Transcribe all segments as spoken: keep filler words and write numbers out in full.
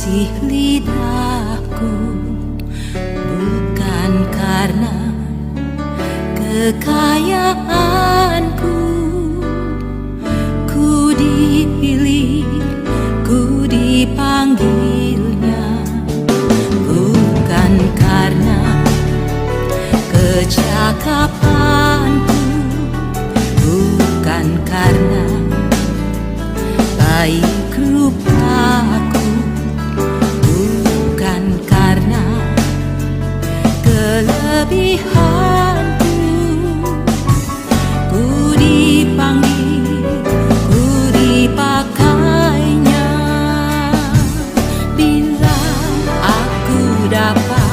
Ih, lidahku bukan karena kekayaanku, ku dipilih, ku dipanggilnya, bukan karena kecakapanku, bukan karena baik rupaku, bukan karena kelebihanku, ku dipanggil, ku dipakainya. Bila aku dapat,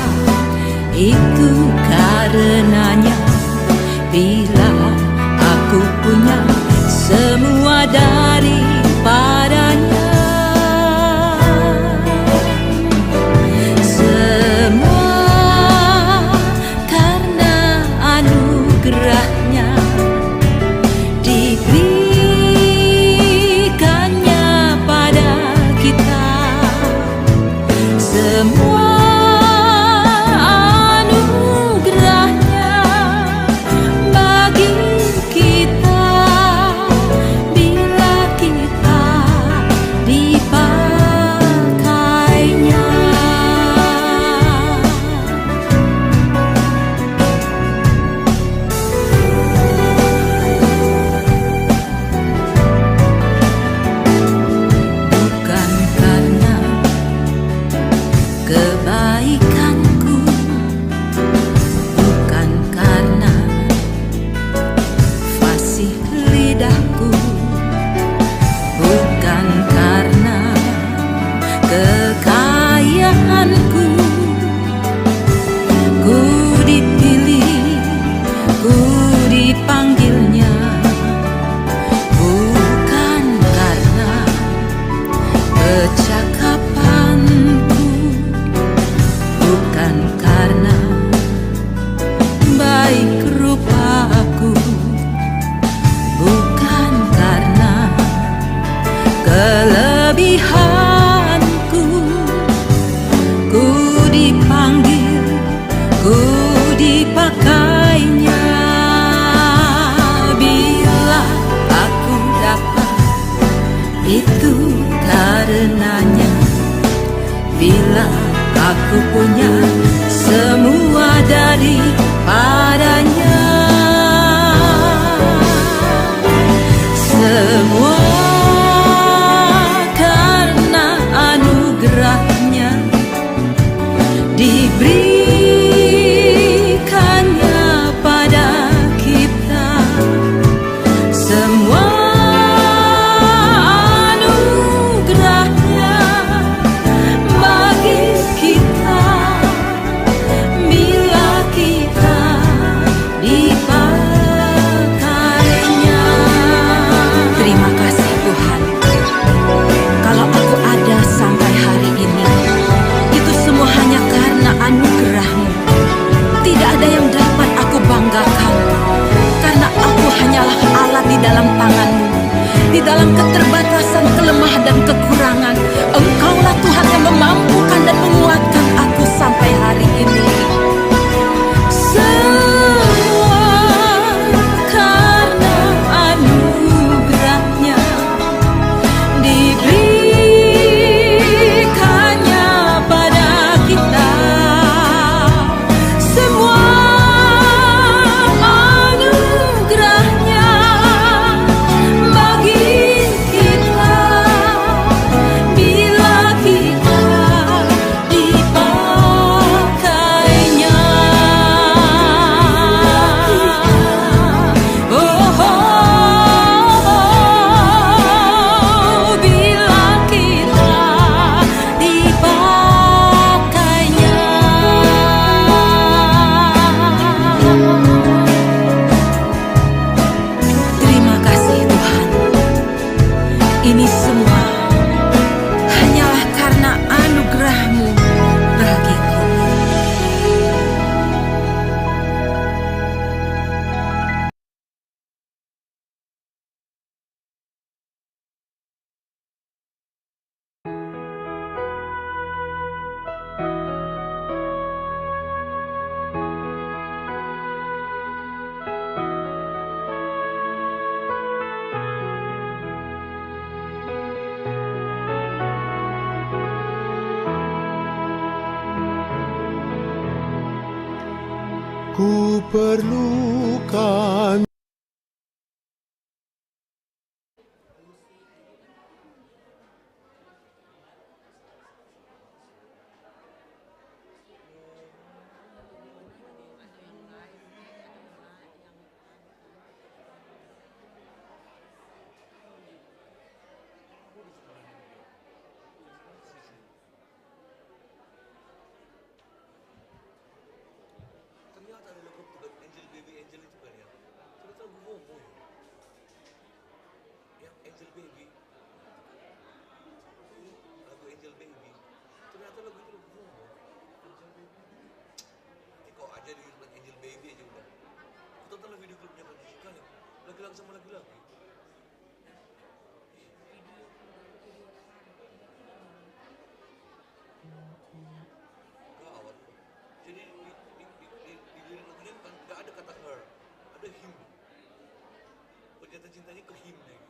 itu karenanya. Bila aku punya, semua daripadanya. Semua karena anugerahnya, diberikannya pada kita. Semua anugerahnya bagi kita, bila kita dipakainya. Bukan karena kebaikanku, bukan karena fasih lidahku, bukan karena kekayaanku, ku dipilih, ku dipanggilnya, bukan karena kecakapanku, bukan karena baik rupaku, bukan karena kelebihanku, ku dipanggil, ku dipakainya. Bila aku dapat, itu karenanya. Bila aku punya, semua daripadanya. Semua karena anugerahnya, diberikannya pada kita. Semua anugerahnya bagi kita, bila kita Ku perlukan. Ternyata ada lagu, bukan Angel Baby, Angel itu kan ya. Ternyata lagu homo ya. Yang Angel Baby. Lagu Angel Baby. Ternyata lagu itu lagu homo. Angel Baby. Nanti kau aja di YouTube Angel Baby aja udah. Aku tonton video klipnya kan, suka ya. Laki-laki sama laki-laki. Gawat. Jadi di, di, di, di, di lirik lagunya bukan, nggak ada kata her, ada him. Pernyataan cintanya ke him deh.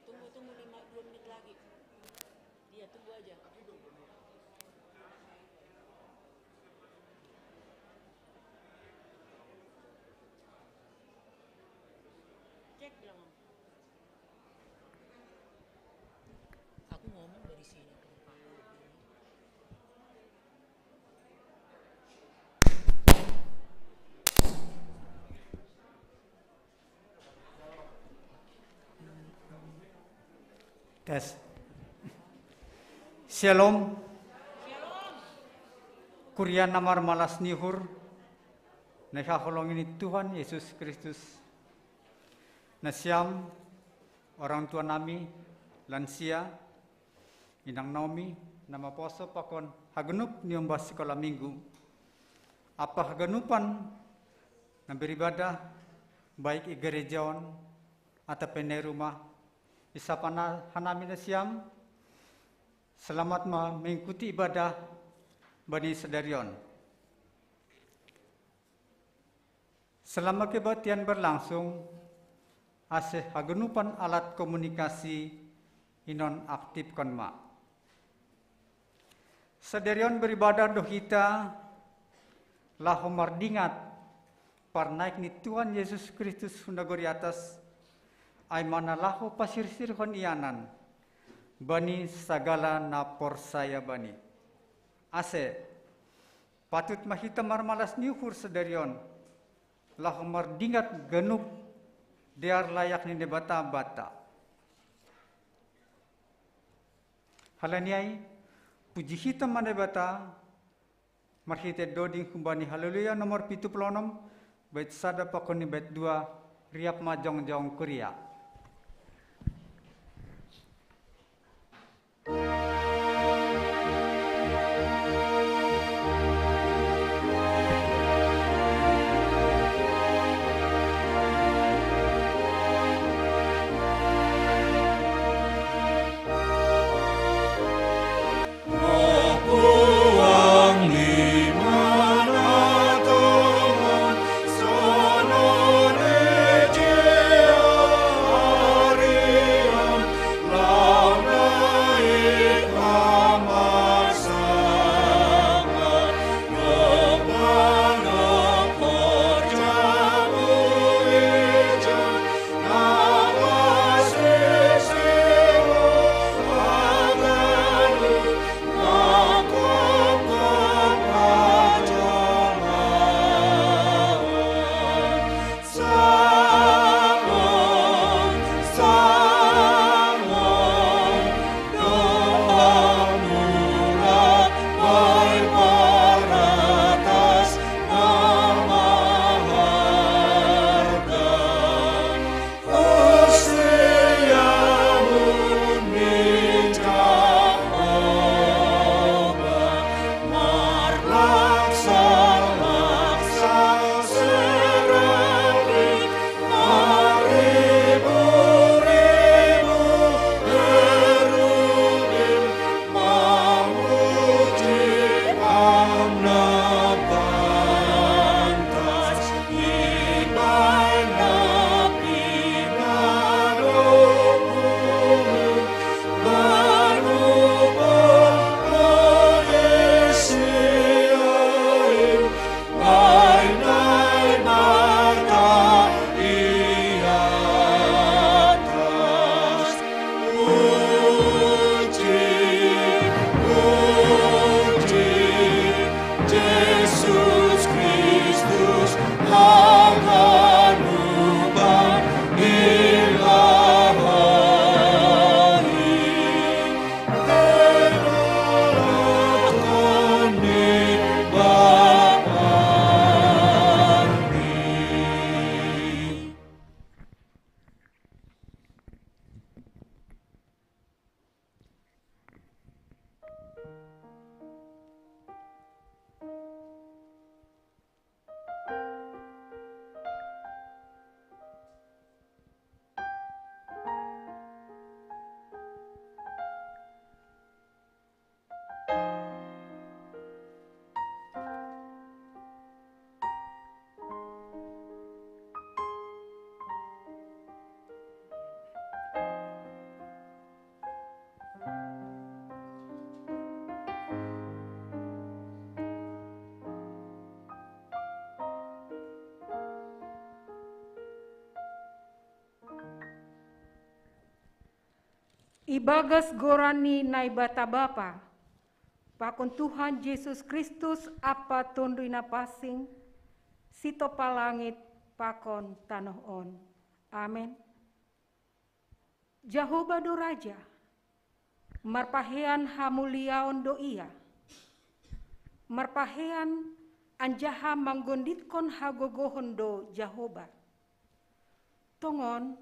Tunggu, tunggu lima, dua menit lagi. Iya, tunggu aja. Cek, bilang. Aku ngomong dari sini. Tes. Shalom. Kuria na marmalas ni uhur na ihaholongi ni Tuhan Yesus Kristus. Na siam, orang tua nami, lansia, inang Naomi, na maposo pakon haganup ni omba sikola minggu. Apa haganupan na beribadah, baik i gareja on, atau pe nai rumah, isapa na hanami na siam, selamat ma mengikuti ibadah bani sadari on. Selama kebaktian berlangsung, ase haganupan alat komunikasi inonaktifkon ma. Sadari on beribadah do hita laho mardingat parnaek ni Tuhan Yesus Kristus hu nagori atas, ai ma na laho pasirsirhon ianan bani sagala na porsaya Bani. Ase, patut ma hita marmalas ni uhur sadari on, laho mardingat ganup dear layak ni Naibata Bapa. Halani ai, puji hita ma Naibata, marhite doding humbani Haleluya nomor pitu pulu onom, bait sada pakon ni bait dua, riap ma jongjong kuria. Ibagas goran ni Naibata Bapa, pakon Tuhan Jesus Kristus Ampa Tonduy Napansing, sitopa langit pakon tanoh on. Amen. Jahowa do Raja, marpahean hamuliaon do Ia. Marpahean anjaha manggonditkon hagogohon do Jahowa. Tongon,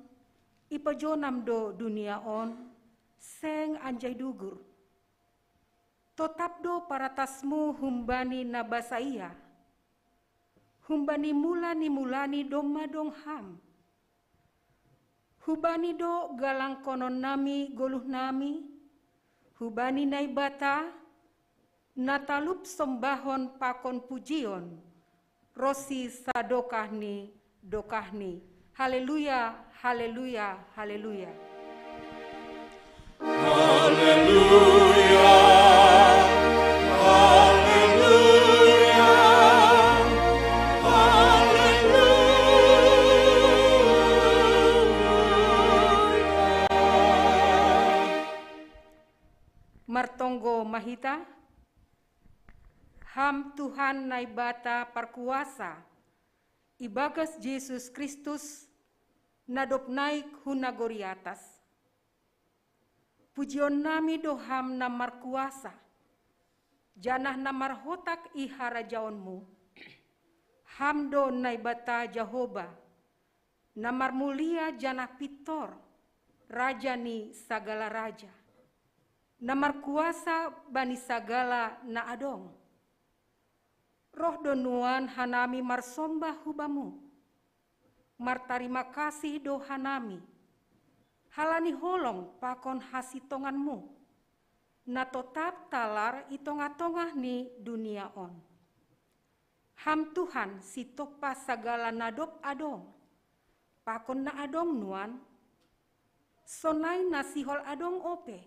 ipojonam do dunia on, seng anjaha dugur. Totap do paratasmu humbani na basa ia. Humbani mula ni mulani domma dong Ham. Hubani do galangkononnami goluhnami, hubani Naibata, na talup sombahon pakon pujion, ronsi sadokah ni dokahni. Haleluya, haleluya, haleluya. Haleluya, haleluya, haleluya. Martonggo ma hita. Ham Tuhan Naibata parkuasa, ibagas Jesus Kristus, na dob naik hu nagori atas. Pujionnami do Ham na markuasa, janah na marhotak i harajaonmu. Ham do Naibata Jahowa, na marmulia janah pintor, Raja ni sagala raja, na markuasa bani sagala na adong. Roh do nuan hanami marsombah hu Bamu. Martarima kasih do hanami, halani holong pakon hasintonganMu, na totap talar i tongah-tongah ni dunia on. Ham Tuhan sitompa sagala na dob adong, pakon na adong nuan, sonai na sihol adong ope.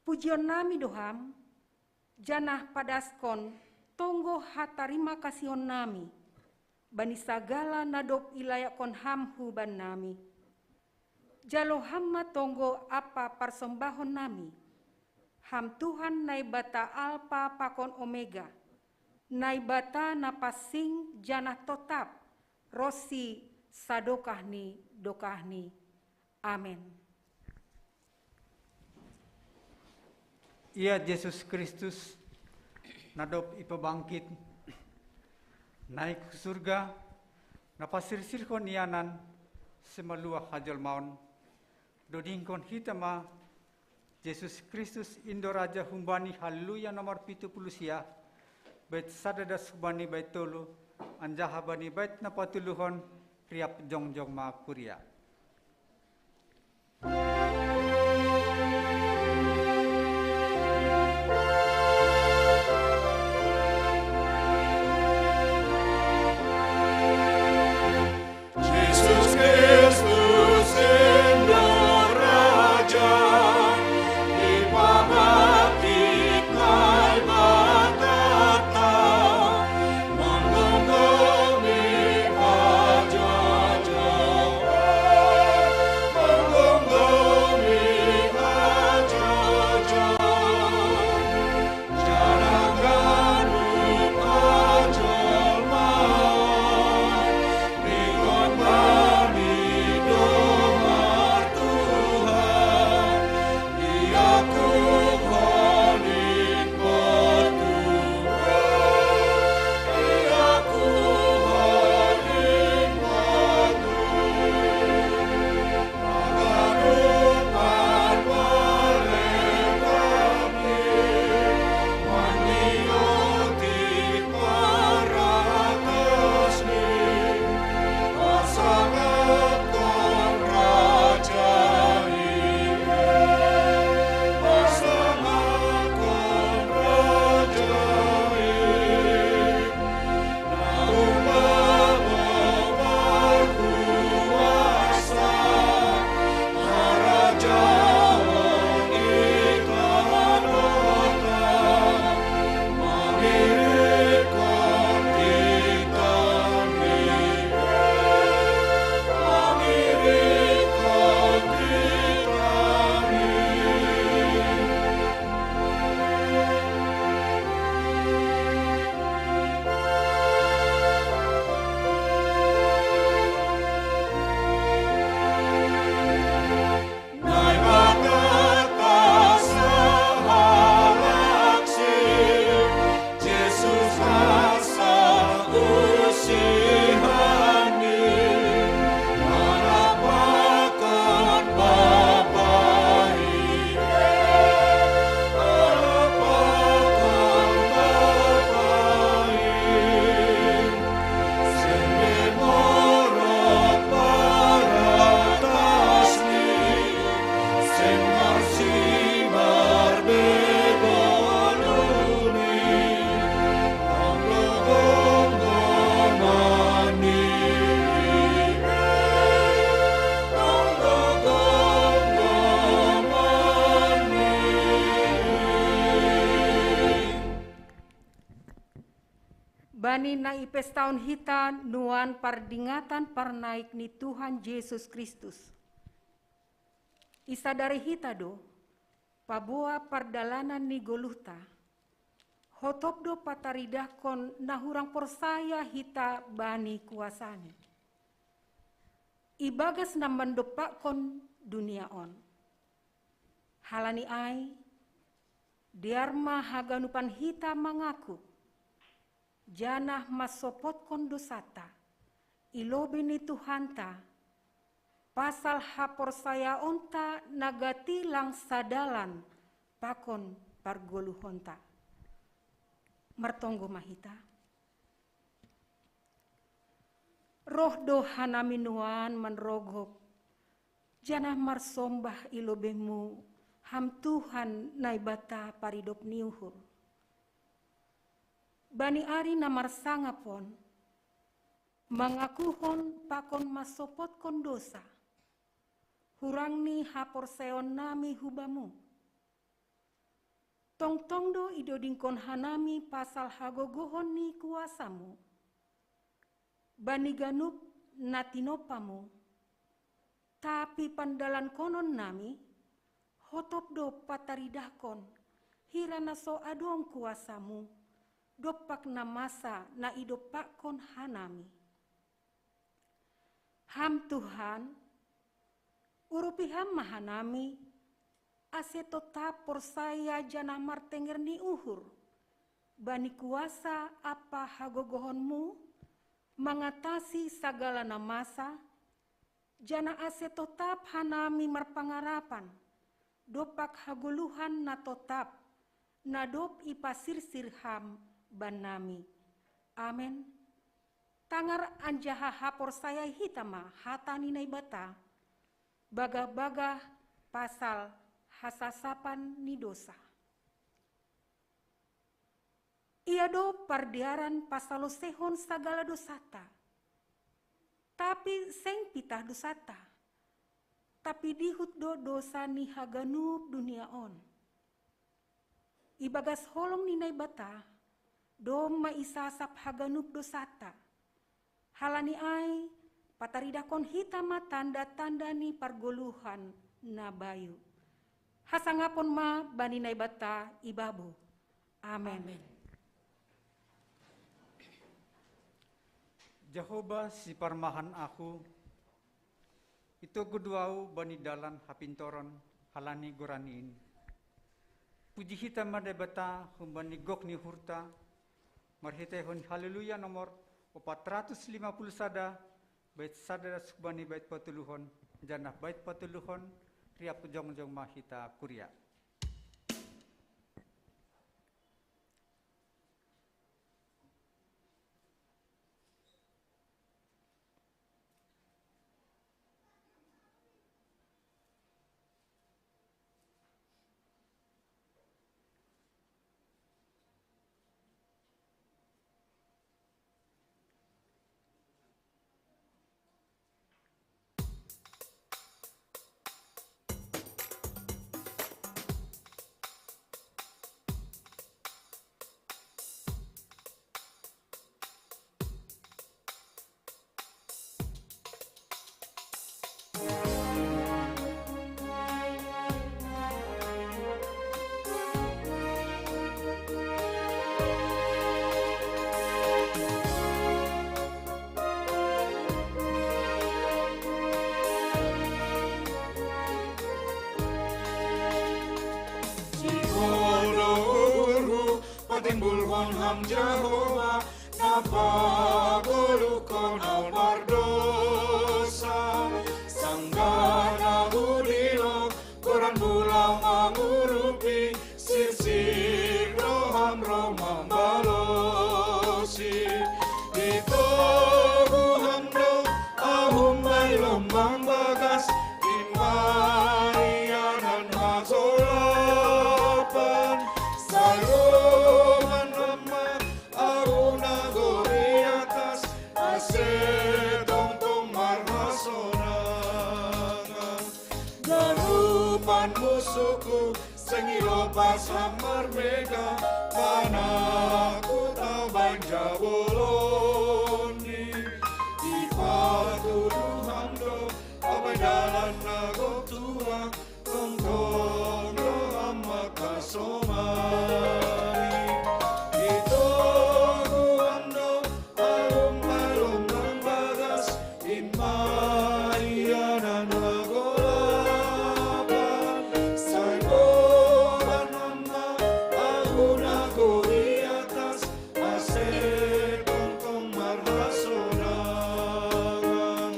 Pujionnami do Ham, janah padaskon tonggo hatarima kasihonnami, bani sagala na dob ilayakkon Ham hu bannami. Jalo Ham ma tonggo ampa parsombahonnami. Ham Tuhan Naibata Alpa pakon Omega, Naibata na pansing janah totap, ronsi sadokah ni dokahni. Amen. Ia Jesus Kristus, na dob ipabangkit, naik hu surga, na pasirsirhon ianan, simaluah hajolmaon, dodingkon hita ma, Jesus Kristus indo Raja humbani Haleluya nomor pitu puluh sia, bait sada das humbani bait tolu, anjaha bani bait na patoluhon riap jongjong ma kuria. Ani na ipestaon hita nuan pardingatan parnaik ni Tuhan Jesus Kristus. Isadari hita do, paboa pardalanan ni goluhta, hotop do pataridahkon na hurang porsaya hita bani kuasani. Ibagas na mandompakkon dunia on. Halani ai, dear ma haganupan hita mangaku, janah mansopotkon dosanta, i lobei ni Tuhanta, pasal haporsayaonta na gati lang sadalan pakon pargoluhonta. Martonggo ma hita. Roh do hanami nuan manrogop, janah marsombah i lobeimu, Ham Tuhan Naibata paridop ni uhur. Bani ari na marsangap on, mangakuhon pakon mansopotkon dosa, hurang ni haporsayaonnami hu Bamu. Tongtong do idodingkon hanami pasal hagogohon ni kuasa-Mu. Bani ganup na tinompamu, tapi pandalankononnami, hotop do pataridahkon, hira na so adong kuasamu, dompak na masa na idompakkon hanami. Ham Tuhan, urupi Ham ma hanami, ase totap porsaya janah martenger ni uhur, bani kuasa ampa hagogohonmu, mangatasi sagala na masa, janah ase totap hanami marpangarapan, dompak hagoluhan na totap, na dob ipasirsir Ham bannami. Amen. Tangar anjaha haporsayai hita ma hata ni Naibata, bagah-bagah pasal hasasapan ni dosa. Ia do pardearan pasalosehon sagala dosata, tapi seng pitah dosata, tapi dihut do dosa ni haganup dunia on. Ibagas holong ni Naibata, domma isasap haganup dosata. Halani ai, pataridahkon hita ma tanda-tanda ni pargoluhan na bayu. Hasangapon ma bani Naibata ibabo. Amen. Amen. Jahowa siparmahan ahu, itogu do ahu bani dalan hapintoron halani goran in. Puji hita ma Naibata humbani gok ni uhurta, marhitehon Haleluya nomor opat ratus lima puluh sada, bait sada das humbani bait patoluhon, janah bait patoluhon, riap jongjong ma hita kuria. Sikodo uhurhu patimbulhon Ham Jahowa, na pagoluhkon ahu mardosa. Sanggah na hudilo goranmu laho mangurupi, sirsir roham ro mambalosi. Itogu Ham do ahu humbani lombang bagas, i ma ianan hasolapan. Sai loman Ham ma ahu nagori atas, ase Seng ilopas amar mega, mana ku tau banja bolon ni. Ipatuduh am do, apa dalan na gong tuak, tongtong do am makasomani. Itogu am do, ahu umbai lombang bagas, in ma ianan hagolapan. Sai boban am ma ahu nagori atas, ase tongtong marhasonangan.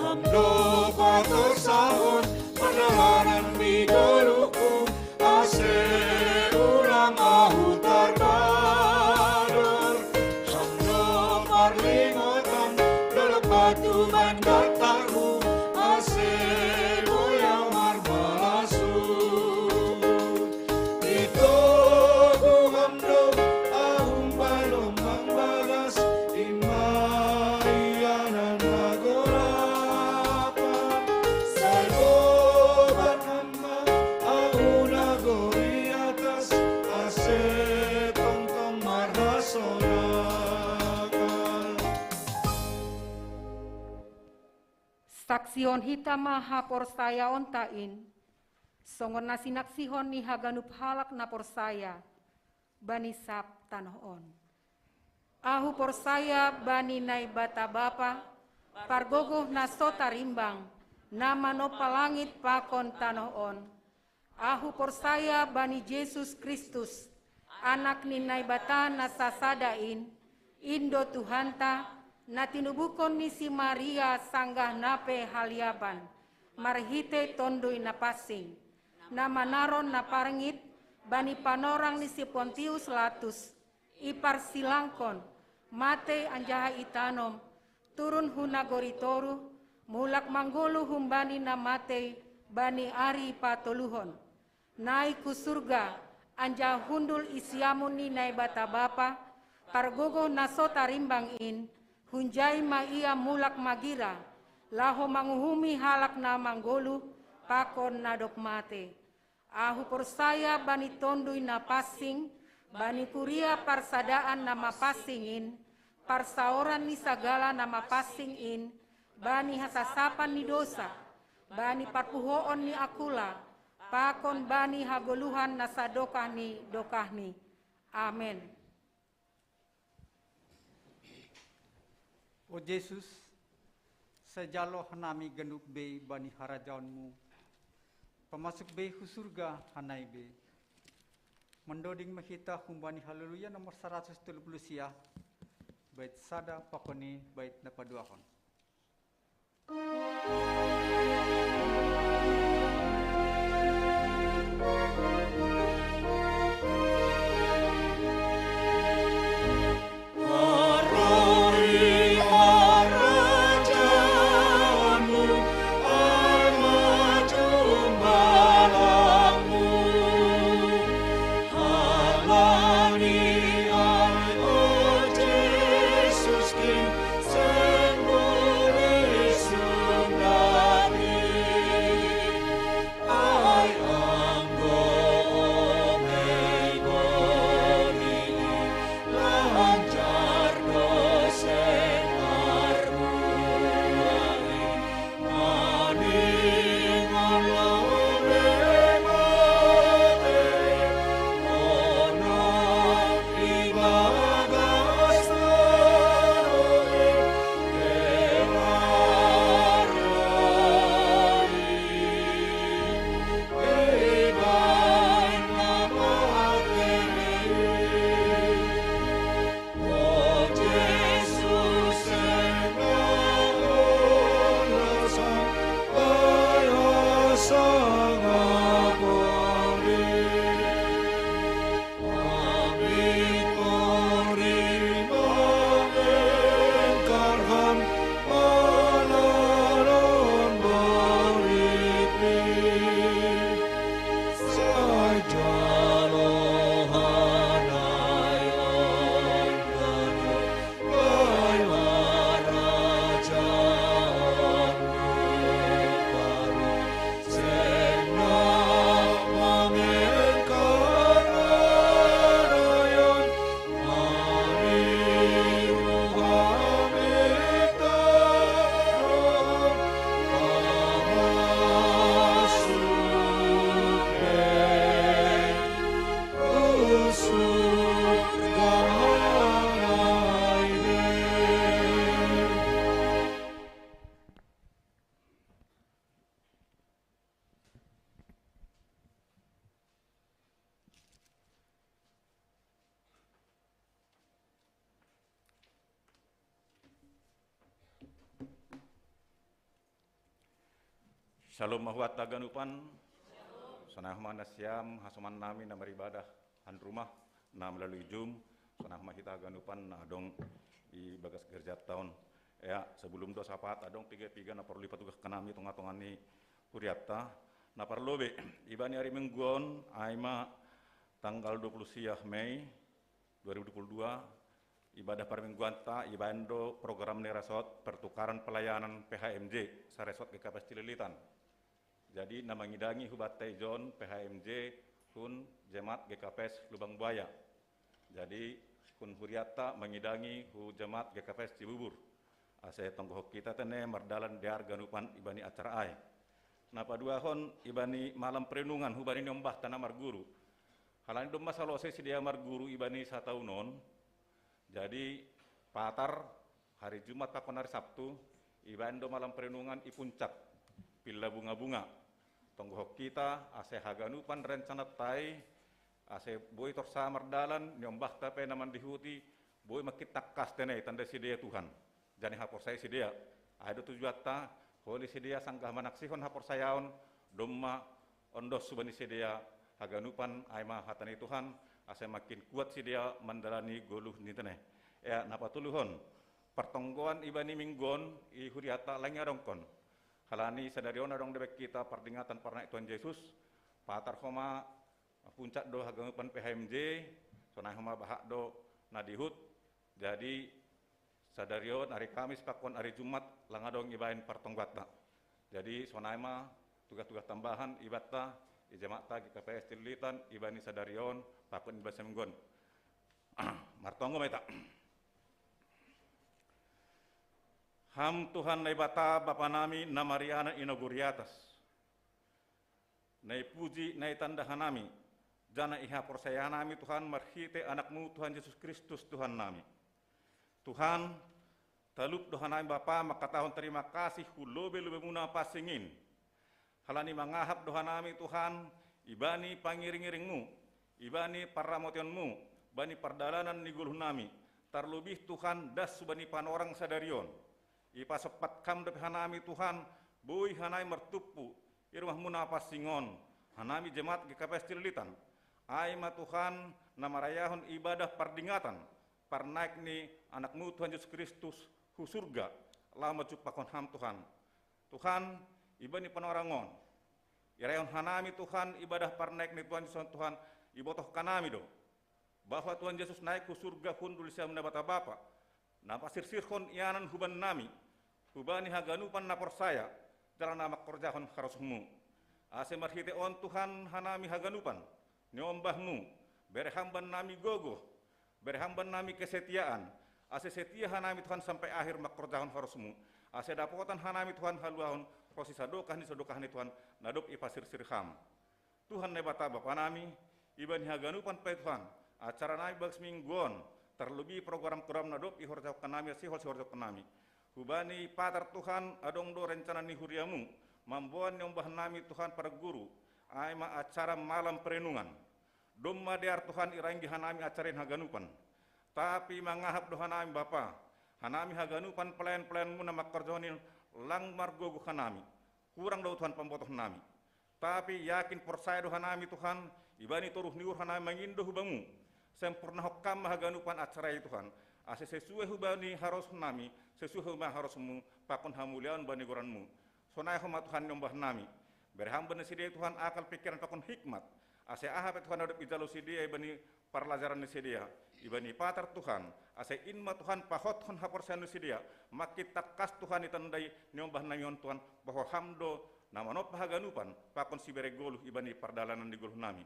Am do patosaon, pardalanan ni goluhku, ase unang ahu tarbador. Am do parlingotan, dolok batu baen gatahku, ase boi ahu marmalasut. Itogu am do, ahu umbai lombang bagas, in ma ianan hagolapan. Sai boban am ma ahu nagori atas, ase tongtong marhasonangan. Saksihon hita ma haporsayaonta in, songon na sinaksihon ni haganup halak na porsaya bani sab tanoh on. Ahu porsaya bani Naibata Bapa, pargogoh na so tarimbang, na manompa langit pakon tanoh on. Ahu porsaya bani Jesus Kristus, Anak ni Naibata na sasada in, in do Tuhanta, na tinubuhkon ni si Maria sanggah na pe haliaban, marhitei Tonduy Napansing, na manaron na parngit bani panorang ni si Pontius Latus, iparsilangkon, matei anjaha itanom, turun hu nagori toruh, mulak manggoluh humbani na matei bani ari patoluhon. Naik hu surga, anjaha hundul i siamun ni Naibata Bapa, pargogoh na so tarimbang in, hunjai ma ia mulak magira, laho manguhumi halak na manggoluh pakon na dob matei. Ahu porsaya bani Tonduy Napansing, bani kuria parsadaan na mapansing in, parsaoran ni sagala na mapansing in, bani hasasapan ni dosa, bani parpuhoon ni akula, pakon bani hagoluhan na sadokah ni dokahni. Amen. O Jesus, sai jalo hanami ganup bei bani harajaonmu, pamasuk bei hu surga hanai be. Mandoding ma hita humbani Haleluya nomor saratus tolu puluh sia, bait sada pakon i bait na paduahon. Shalom mahuat haganupan. Sonai homa nasiam hasoman nami na maribadah han rumah na melalui Zoom. Sonai homa hita haganupan na adong i bagas gerjanta on. Ya, sebelum do sapat, adong piga-piga na porlu ipatugah hanami tonga-tonga ni hurianta. Na parlobei, ibani ari Minggu on, ai ma tanggal dua puluh sia Mei dua ribu dua puluh dua, ibadah parmingguanta ibaen do program ni resort pertukaran pelayanan P H M J saresort G K P S Cililitan. Jadi na mangidangi hubanta ijon P H M J hun jemaat G K P S Lubang Buaya. Jadi hun hurianta mangidangi hu jemaat G K P S Cibubur. Ase tonggohon hita tene mardalan dear haganupan ibani acara ai. Na paduahon ibani malam perenungan hubani niombahta na marguru. Halani domma salose sidea marguru ibani sataun on. Jadi patar hari Jumat pakon hari Sabtu, ibaen do malam perenungan i puncak, Villa Bunga-Bunga. Tonggohon hita, ase haganupan rencananta i, ase boi torsa mardalan, niombahta pe na mandihuti, boi mangkin tangkas tene itanda sidea Tuhan. Jadi haporsaya sidea, ai do tujuanta, holi sidea sanggah manaksihon haporsayaon, domma ondos hubani sidea haganupan, ai ma hata ni Tuhan, ase mangkin kuat sidea mandalani goluh ni tene. Ya, na patoluhon, partonggoan ibani Minggu on i hurianta lang i adongkon. Halani sadari on adong do baen hita pardingatan parnaek Tuhan Jesus, patar homa puncak do haganupan P H M J, sonai homa bahat do na dihut. Jadi sadari on ari Kamis pakon ari Jumat lang adong ibaen partonggoanta. Jadi sonai ma tugah-tugah tambahan ibanta, i jemaatta G K P S Cililitan ibani sadari on pakon ibani saminggu on. Martonggo ma hita. Ham Tuhan Naibata Bapa nami na marianan i nagori atas, na ipuji, na itanda hanami, janah ihaporsayaon nami Tuhan marhitei Anakmu Tuhan Jesus Kristus Tuhan nami. Tuhan, talup do hanami Bapa mangkatahon tarima kasih hu lobei-lobeimuna pansing in. Halani mangahap do hanami Tuhan, ibani pangiring-iringmu, ibani parramotionmu, bani pardalanan ni goluh nami, tarlobih Tuhan das hubani panorang sadari on. Ipasompah Ham dope hanami Tuhan, boi hanami martumpu i rumahmu na pansing on, hanami jemaat G K P S Cililitan. Ai ma Tuhan na marayahon ibadah pardingatan parnaek ni Anakmu Tuhan Jesus Kristus hu surga, laho manjumpahkon Ham Tuhan. Tuhan, ibani panorang on, irayahon hanami Tuhan ibadah parnaek ni Tuhan Jesus on Tuhan, ibotoh hanami do bahwa Tuhan Jesus naek hu surga hundul sian Naibata Bapa, na pasirsirhon ianan hubannami, hubani haganupan na porsaya, jala na mangkorjahon harosuhmu. Ase marhitei on Tuhan hanami haganupan niombahmu, bere Ham bannami gogoh, bere Ham bannami kesetiaan, ase setia hanami Tuhan sampe akhir mangkorjahon harosuhmu, ase dapotan hanami Tuhan haluahon ronsi sadokah ni sadokah ni Tuhan na dob ipasirsir Ham. Tuhan Naibata Bapa nami, ibani haganupan pe Tuhan, acara nami bagas minggu on, tarlobih program-program na dob ihorjahon hanami, sihol sihorjahon hanami. Hubani patar Tuhan adong do rencana ni huriamu, mamboan niombah nami Tuhan parguru, ai ma acara malam perenungan. Domma dear Tuhan iranggi hanami acara in haganupan. Tapi mangahap do hanami Bapa, hanami haganupan pelayan-pelayanmu na mangkorjahon in lang margogoh hanami. Hurang do Tuhan pambotohon nami. Tapi yakin porsaya do hanami Tuhan, ibani toruh ni uhur hanami mangindo hu Bamu. Sempurnahon Ham ma haganupan acara i Tuhan. Ase sesuai hubani harosuh nami, sesuai hubani harosmu, pakon hamuliaon bani goranmu. Sonai homa Tuhan niombah nami. Bere Ham bani sidea Tuhan akal pingkiran pakon hikmat. Ase aha pe Tuhan na dob ijalo sidea ibani parlajaran ni sidea, ibani patar Tuhan, ase in ma Tuhan pahothon haporsayaon ni sidea, mangkin tangkas Tuhan itandai niombah nami on Tuhan, bahwa Ham do na manompa haganupan, pakon sibere goluh ibani pardalanan ni goluh nami.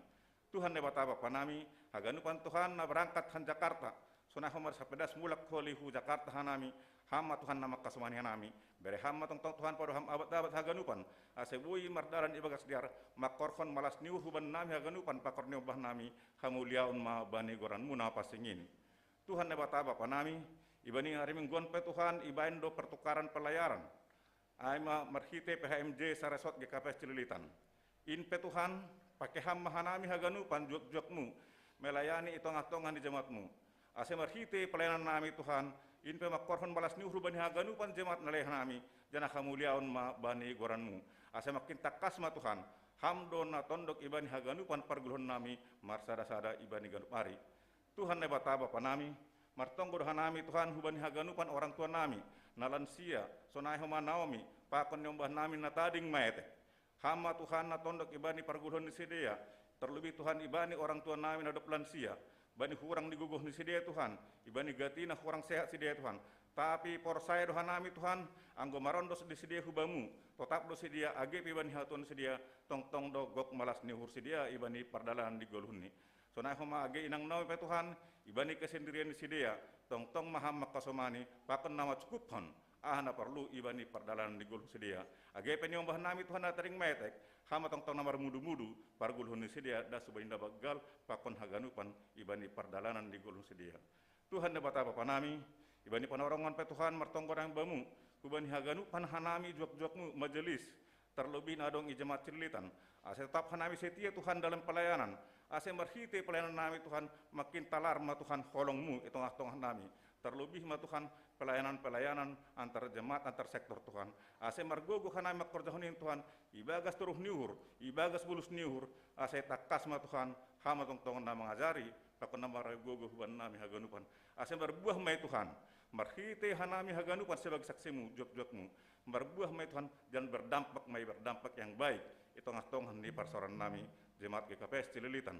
Tuhan Naibata Bapa nami, haganupan Tuhan na berangkat han Jakarta, sonai homa sapedas mulak holi hu Jakarta hanami, Ham ma Tuhan na mangkasomani hanami, bere Ham ma tongtong Tuhan pado Ham abat-abat haganupan, ase boi mardalan ibagas dear, mangkorhon malas ni uhur hubannami haganupan pakon niombah nami, hamuliaon ma bani goranmu na pansing in. Tuhan Naibata Bapa nami, ibani ari minggu on pe Tuhan, ibaen do pertukaran pelayaran. Ai ma marhitei P H M J saresort G K P S Cililitan. In pe Tuhan, pake Ham ma hanami haganupan juak-juakmu, melayani i tongah-tongah ni jemaatmu. Ase marhitei pelayanan nami Tuhan, in pe mangkorhon malas ni uhur bani haganupan jemaat na leleng nami, janah hamuliaon ma bani goranmu. Asa makin tangkas ma Tuhan, Ham do na tondok ibani haganupan pargulhon nami marsada-sada ibani ganup ari. Tuhan Naibata Bapa nami, martonggo do hanami Tuhan hubani haganupan orang tua nami, na lansia, sonai homa Naomi, pakon niombah nami na tading maetek. Ham ma Tuhan na tondok ibani pargulhon ni sidea, terlebih Tuhan ibani orang tua nami na dob lansia, bani hurang ni gogoh ni sidea Tuhan, ibani gati na hurang sehat sidea Tuhan. Tapi porsaya do hanami Tuhan, anggo marondos di sidea hu Bamu, totap do sidea age pe ibani hatuan sidea, tongtong do gok malas ni uhur sidea ibani pardalanan di goluhni. Sonai homa age inang Naomi pe Tuhan, ibani kesendirian ni sidea, tongtong ma Ham mangkasomani, pakon na mancukuphon aha na porlu ibani pardalanan ni goluh sidea. Age pe niombah nami Tuhan na tading maetek, Ham ma tongtong na marmudu-mudu pargulhon ni sidea das hubani na banggal pakon haganupan ibani pardalanan ni goluh sidea. Tuhan Naibata Bapa nami, ibani panorongon pe Tuhan martonggo nami Bamu, hubani haganupan hanami juak-juakmu majelis, terlebih na adong i jemaat Cililitan. Ase totap hanami setia Tuhan dalam pelayanan. Ase marhite pelayanan nami Tuhan, makin talar ma Tuhan holong-Mu i tongah-tongah nami. Terlebih ma Tuhan pelayanan-pelayanan antar jemaat, antar sektor Tuhan. Ase margogoh hanami mangkorjahon in Tuhan, ibagas toruh ni uhur, ibagas bulus ni uhur, ase tangkas ma Tuhan, Ham ma tongtong na mangajari, pakon na margogoh hubani nami haganupan. Ase marbuah ma i Tuhan, marhite hanami haganupan sebagai saksi-Mu, juak-juak-Mu. Marbuah ma i Tuhan, dan berdampak ma i, berdampak yang baik i tongah-tongah ni parsaoran nami, jemaat G K P S Cililitan.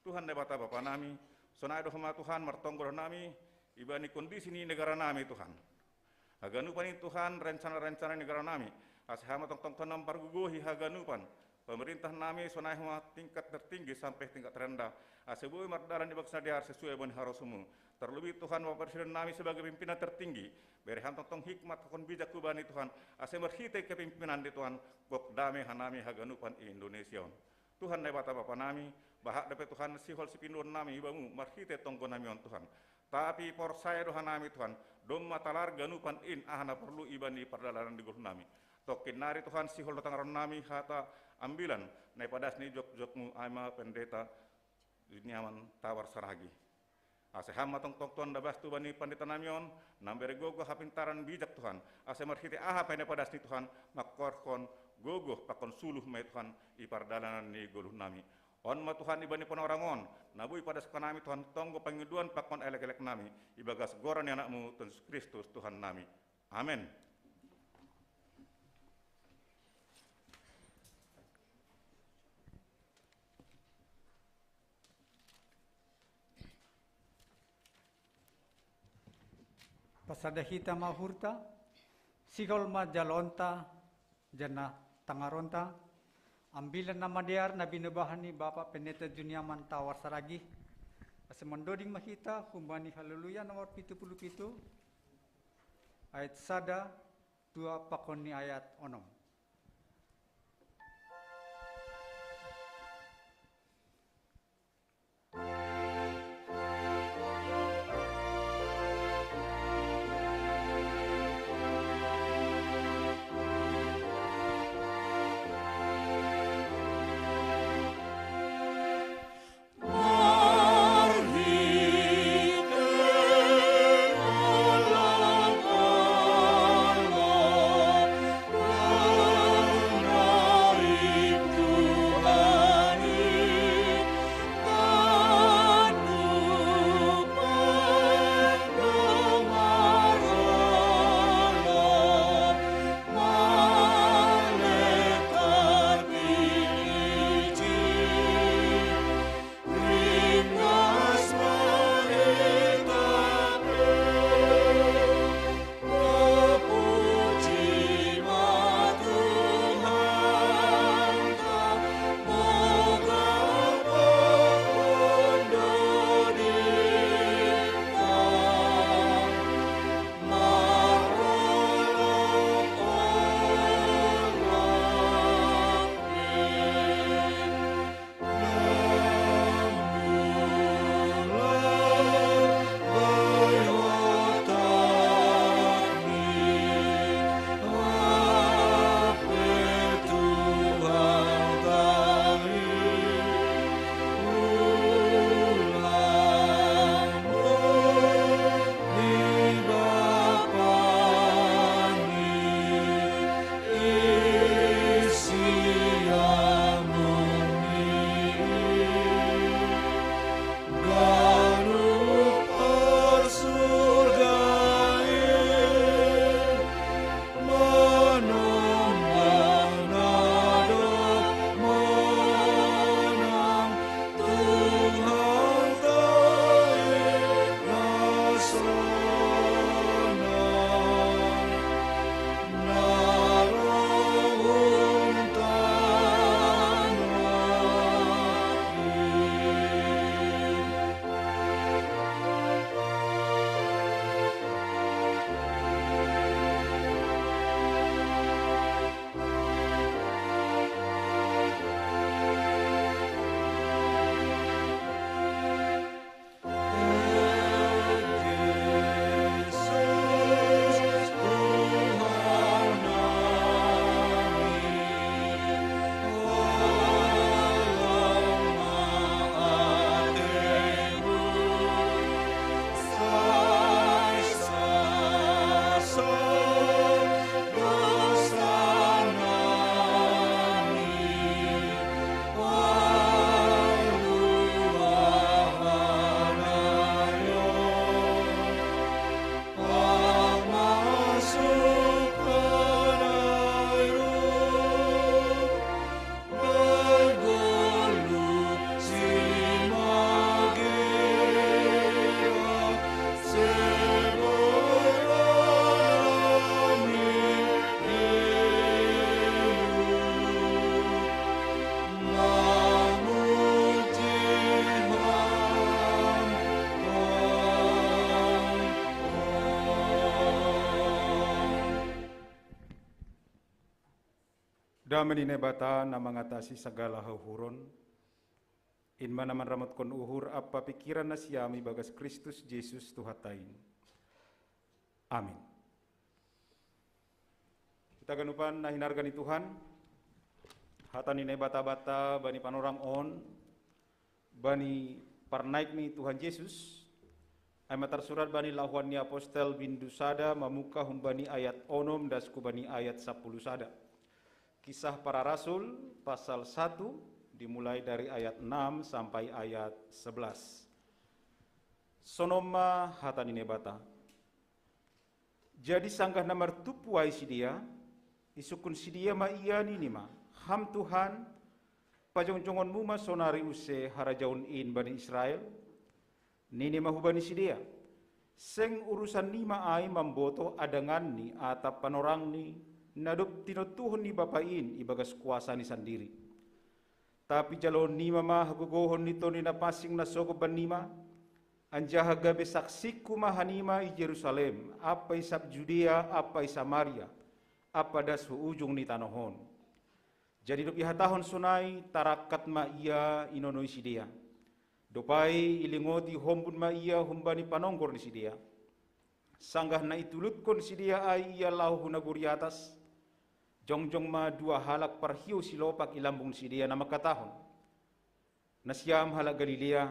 Tuhan Naibata Bapa nami, sonai do homa Tuhan martonggo do hanami, ibani kondisi ni negara nami Tuhan. Haganupan in Tuhan, rencana-rencana ni negara nami, ase Ham ma tongtong Tuhan na mampargogohi haganupan, pemerintah nami sonai homa tingkat tertinggi sampe tingkat terendah, ase boi mardalan di bagas na dear sesuai bani harosumu. Terlebih Tuhan Bapak Presiden nami sebagai pimpinan tertinggi, bere Ham tongtong hikmat pakon bijak hubani Tuhan, ase marhite kepimpinan ni Tuhan, gok dame hanami haganupan i Indonesia on. Tuhan Naibata Bapa nami, bahat dope Tuhan sihol sipinduon nami hu Bamu marhite tonggo nami on Tuhan. Tapi porsaya do hanami Tuhan, domma talar ganupan in aha na porlu ibani pardalanan di goluh nami. Tongkin nari Tuhan sihol do tangaron nami hata ambilan, na ipadas ni juak-juak-Mu ai ma Pendeta Juniaman Tawar Saragi. Ase Ham ma tongtong Tuhan na bastu bani pandita nami on, na mambere gogoh hapintaran bijak Tuhan, ase marhite aha pe na ipadas ni Tuhan, mangkorhon gogoh pakon suluh ma i Tuhan i pardalanan ni goluh nami. On ma Tuhan ibani panorang on, na boi ipadas hanami Tuhan tonggo pangidoan pakon elek-elek nami, ibagas goran ni Anak-Mu Tuhan Jesus Kristus Tuhan nami. Amen. Pasada hita ma uhurta, sihol ma jaloonta, janah tangaronta, ambilan na madear na binobahan ni Bapak Pendeta Juniaman Tawar Saragi, ase mandoding ma hita humbani Haleluya nomor pitu puluh pitu, ayat sada, dua pakon ni ayat onom. Dame ni Naibata na mangatasi sagala hauhuron, in ma na manramotkon uhur ampa pikiran nasiam ibagas Kristus Jesus Tuhanta in. Amin. Hita ganupan na hinarga ni Tuhan, hata ni Naibata banta bani panorang on, bani parnaik ni Tuhan Jesus, ai ma tarsurat bani Lahuan ni Apostel bindu sada, mamuka humbani ayat onom das hu bani ayat sapuluh sada. Kisah Para Rasul pasal satu, dimulai dari ayat enam sampai ayat sebelas. Sonon ma hata ni Naibata. Jadi sanggah na martumpu ai sidea, isungkun sidea ma Ia, nini ma: Ham Tuhan, pajongjongonmu ma sonari use harajaon in bani Israel? Nini ma hubani sidea: Seng urusan nima ai mamboto adanganni atap panorangni, na dob tinontuhon ni Bapa in ibagas kuasani sandiri. Tapi jaloon nima ma hagogohon ni Tonduy Napansing na sogop bannima, anjaha gabe saksingku ma hanima i Jerusalem, ampa i sab Judea, ampa i Samaria, ampa das hu ujung ni tanoh on. Jadi dob ihatahon sonai, tarangkat ma Ia inonoi sidea. Dob ai ilingoti hombun ma Ia humbani panonggor ni sidea. Sanggah na itulutkon sidea ai Ia laho hu nagori atas, jongjong ma dua halak parhiou silopak i lambung ni sidea na mangkatahon: Nasiam halak Galilea,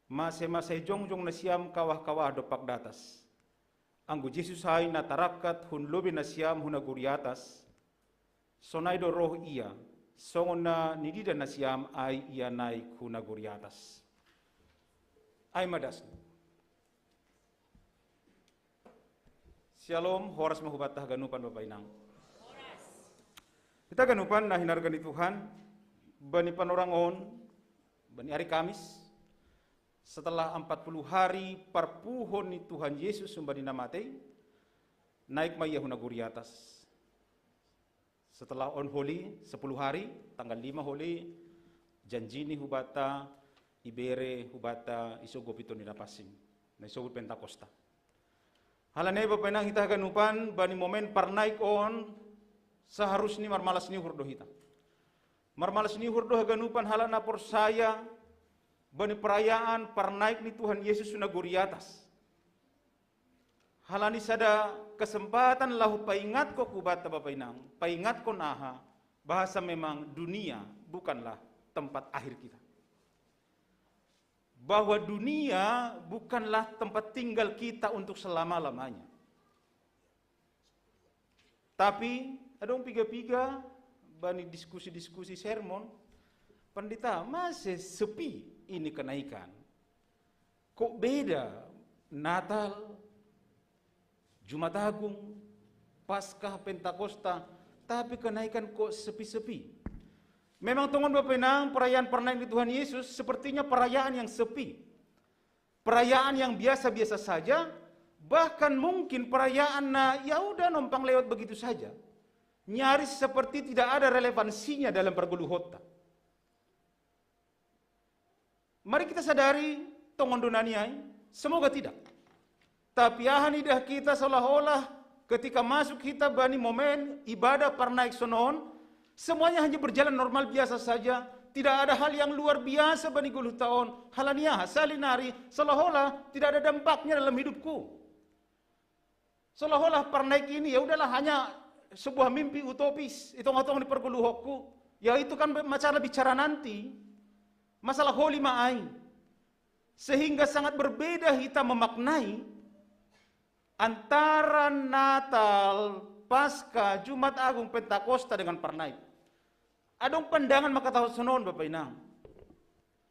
mase ma sai jongjong nasiam kawah-kawah dompak datas? Anggo Jesus ai na tarangkat hun lobei nasiam hu nagori atas, sonai do roh Ia, songon na nidida nasiam ai Ia naik hu nagori atas. Ai ma dasni. Syalom, horas ma hubanta haganupan, Bapa Inang. Hita ganupan na hinarga ni Tuhan, bani panorang on, bani ari Kamis, setelah empat puluh hari parpuhon ni Tuhan Jesus humbani na matei, naik ma Ia hu nagori atas. Setelah on holi, sepuluh hari, tanggal lima holi, janji ni hubanta ibere hubanta isogop i Tonduy Napansing, na isobut Pentakosta. Halani ai, Bapa Inang, hita haganupan, bani momen parnaik on, seharusni marmalas ni uhur do hita. Marmalas ni uhur do haganupan halak na porsaya bani perayaan parnaik ni Tuhan Jesus hu nagori atas. Halani sada kesempatan laho paingatkon hubanta, Bapa Inang, paingatkon aha, bahasa memang dunia bukanlah tempat akhir kita. Bahwa dunia bukanlah tempat tinggal kita untuk selama-lamanya. Tapi adong piga-piga bani diskusi-diskusi sermon, Pandita, mase sepi ini kenaikan? Kok beda Natal, Jumat Agung, Paskah, Pentakosta, tapi kenaikan kok sepi-sepi? Memang tongon, Bapa Inang, perayaan parnaik ni Tuhan Yesus sepertinya perayaan yang sepi. Perayaan yang biasa-biasa saja, bahkan mungkin perayaan na ya udah nompang lewat begitu saja. Nyaris seperti tidak ada relevansinya dalam pargoluhonta. Mari kita sadari, tongon do na niai? Semoga tidak. Tapi aha nidah kita, seolah-olah ketika masuk hita bani momen ibadah parnaik sonon, semuanya hanya berjalan normal biasa saja, tidak ada hal yang luar biasa bani goluhta on. Halani aha? Sahali nari seolah-olah tidak ada dampaknya dalam hidupku. Seolah-olah parnaik ini, ya udahlah, hanya sebuah mimpi utopis i tongah-tongah ni pargoluhonku. Ya, itu kan masalah bicara nanti. Masalah holi ma ai. Sehingga sangat berbeda hita memaknai antara Natal, Paskah, Jumat Agung, Pentakosta dengan parnaik. Adong pandangan mangkatahon sonon, Bapa Inang.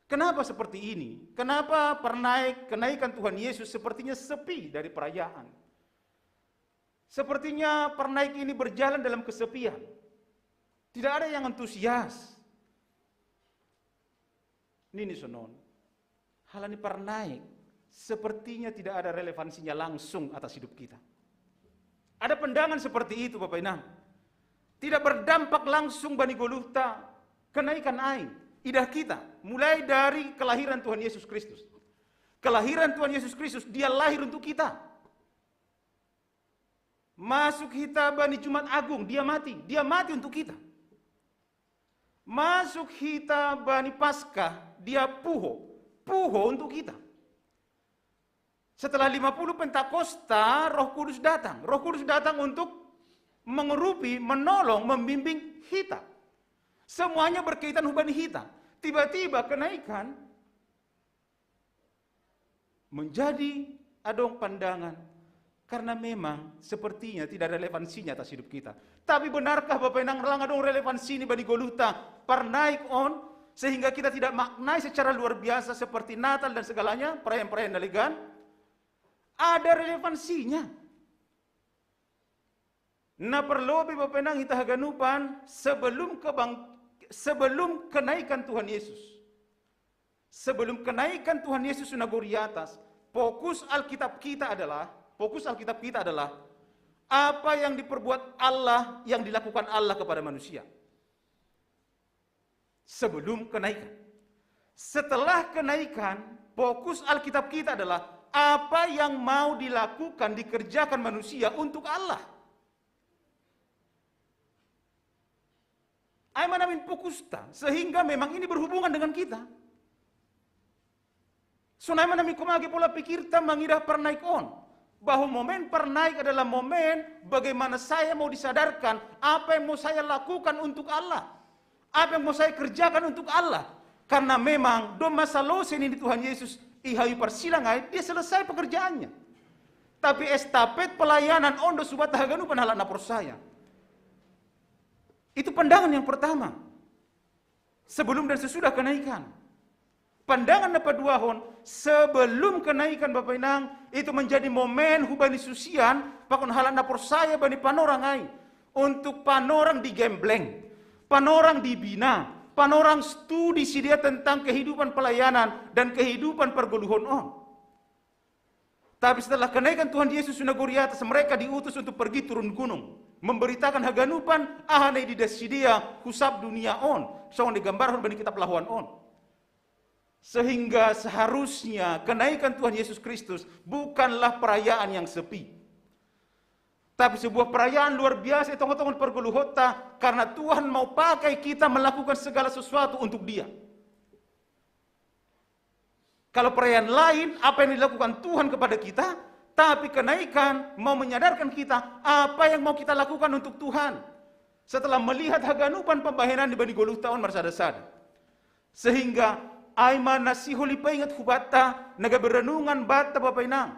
Kenapa seperti ini? Kenapa parnaik, kenaikan Tuhan Yesus sepertinya sepi dari perayaan? Sepertinya parnaik ini berjalan dalam kesepian. Tidak ada yang antusias. Nini sonon, halani parnaik sepertinya tidak ada relevansinya langsung atas hidup kita. Ada pandangan seperti itu, Bapa Inang. Tidak berdampak langsung bani goluhta kenaikan ai. Idah hita, mulai dari kelahiran Tuhan Yesus Kristus. Kelahiran Tuhan Yesus Kristus, Dia lahir untuk kita. Masuk hita bani Jumat Agung, Dia mati. Dia mati untuk kita. Masuk hita bani Paskah, dia puho. Puho untuk kita. Setelah lima puluh Pentakosta, Roh Kudus datang. Roh Kudus datang untuk mengerupi, menolong, membimbing hita. Semuanya berkaitan hubani hita. Tiba-tiba kenaikan menjadi adong pandangan, karena memang sepertinya tidak relevansinya atas hidup kita. Tapi benarkah Bapak Inang, lang adong relevansi ini bani Goluhta, parnaik on, sehingga kita tidak maknai secara luar biasa seperti Natal dan segalanya, perayaan-perayaan nalegan? Ada relevansinya. Na parlobi Bapak Inang hita haganupan, sebelum kebang, sebelum kenaikan Tuhan Yesus. Sebelum kenaikan Tuhan Yesus na gori atas, fokus Alkitab kita adalah, fokus Alkitab kita adalah apa yang diperbuat Allah, yang dilakukan Allah kepada manusia. Sebelum kenaikan. Setelah kenaikan, fokus Alkitab kita adalah apa yang mau dilakukan, dikerjakan manusia untuk Allah. Ai mana min fokusta, sehingga memang ini berhubungan dengan kita. Sonai mana min kumage pola pikirta mangidah parnaik on, bahwa momen parnaik adalah momen bagaimana saya mau disadarkan apa yang mau saya lakukan untuk Allah, apa yang mau saya kerjakan untuk Allah. Karena memang doma salosen ini Tuhan Yesus i hayu parsilang ai, dia selesai pekerjaannya. Tapi estafet pelayanan on do subat haganupan halak na porsaya. Itu pandangan yang pertama. Sebelum dan sesudah kenaikan. Pandangan na paduahon, sebelum kenaikan Bapak Inang, itu menjadi momen hubani susian, pakon halak na porsaya bani panorang ai. Untuk panorang digembleng, panorang dibina, panorang studi sidia tentang kehidupan pelayanan dan kehidupan pargoluhon on. Tapi setelah kenaikan Tuhan Yesus na gori atas, mereka diutus untuk pergi turun gunung, memberitakan haganupan aha na ididah sidia hu sab dunia on, songon digambarhon bani kitab Lahoan on. Sehingga seharusnya kenaikan Tuhan Yesus Kristus bukanlah perayaan yang sepi, tapi sebuah perayaan luar biasa di tonga-tonga pargoluhonta, karena Tuhan mau pakai kita melakukan segala sesuatu untuk Dia. Kalau perayaan lain, apa yang dilakukan Tuhan kepada kita, tapi kenaikan mau menyadarkan kita apa yang mau kita lakukan untuk Tuhan. Setelah melihat haganupan pambahenan di bani goluhta on marsada-sada. Sehingga ai ma na sihol ipaingat hubanta, na gabe renungan banta Bapak Inang.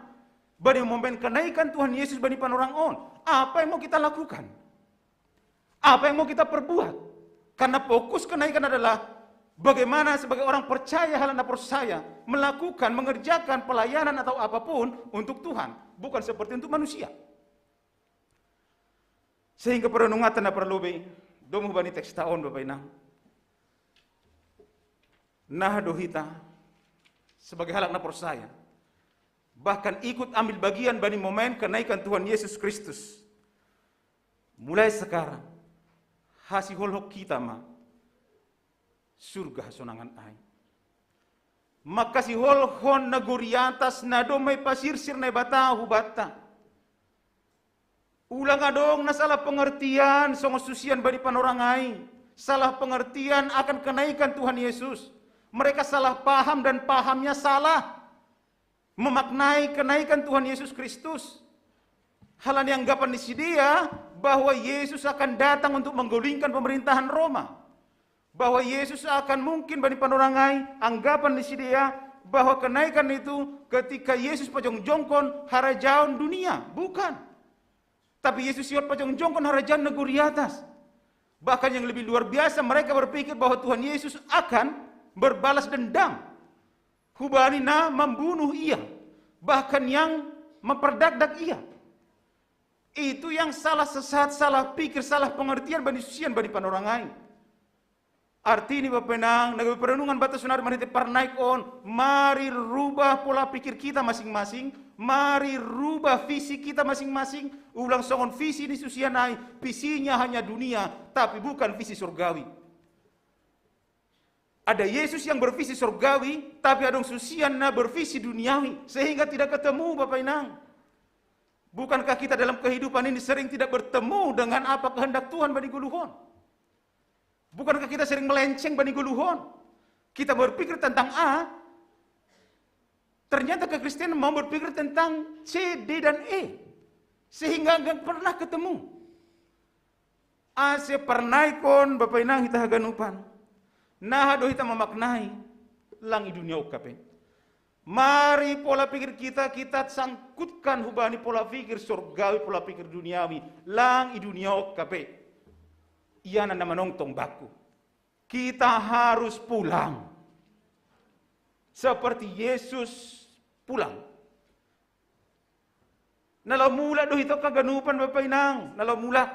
Bani momen kenaikan Tuhan Yesus bani panorang on, apa yang mau kita lakukan? Apa yang mau kita perbuat? Karena fokus kenaikan adalah bagaimana sebagai orang percaya, halak na porsaya, melakukan, mengerjakan pelayanan atau apapun untuk Tuhan, bukan seperti untuk manusia. Sehingga perenunganta na parlobi, domu bani teksta on Bapak Inang. Naha do hita sebagai halak na porsaya, bahkan ikut ambil bagian bani momen kenaikan Tuhan Yesus Kristus. Mulai sekarang, hasiholhon hita ma surga hasonangan ai. Mangkasiholhon na gori atas na doma ipasirsir Naibata hubanta. Ulang adong na salah pengertian songon susian bani panorang ai. Salah pengertian akan kenaikan Tuhan Yesus. Mereka salah paham dan pahamnya salah. Memaknai kenaikan Tuhan Yesus Kristus. Halani anggapan ni sidea bahwa Yesus akan datang untuk menggulingkan pemerintahan Roma. Bahwa Yesus akan mungkin bani panorang ai, anggapan ni sidea bahwa kenaikan itu ketika Yesus pajongjongkon harajaon dunia. Bukan. Tapi Yesus sihol pajongjongkon harajaon na gori atas. Bahkan yang lebih luar biasa, mereka berpikir bahwa Tuhan Yesus akan berbalas dendam. Hubani na membunuh ia, bahkan yang memperdakdak ia. Itu yang salah sesat, salah pikir, salah pengertian bani susian bani panorang ai. Artini Bapak Inang, na gabe perenungan banta sonari marhite parnaik on, mari rubah pola pikir kita masing-masing, mari rubah visi kita masing-masing, ulang songon visi ni susian ai, visinya hanya dunia, tapi bukan visi sorgawi. Ada Yesus yang bervisi sorgawi, tapi adong susian na bervisi duniawi, sehingga tidak ketemu Bapak Inang. Bukankah kita dalam kehidupan ini sering tidak bertemu dengan apa kehendak Tuhan bani goluhon? Bukankah kita sering melenceng bani goluhon? Kita berpikir tentang A, ternyata kekristenan mau berpikir tentang C, D, dan E. Sehingga nggak pernah ketemu. Ase parnaikon, Bapa Inang, hita haganupan. Naha do hita mamaknai, lang i dunia on kape. Mari pola pikir kita, kita sangkutkan hubani pola pikir sorgawi, pola pikir duniawi, lang i dunia on kape. Ia na manongtong bangku. Kita harus pulang. Seperti Yesus pulang. Na laho mulak do hita haganupan, Bapa Inang, na laho mulak.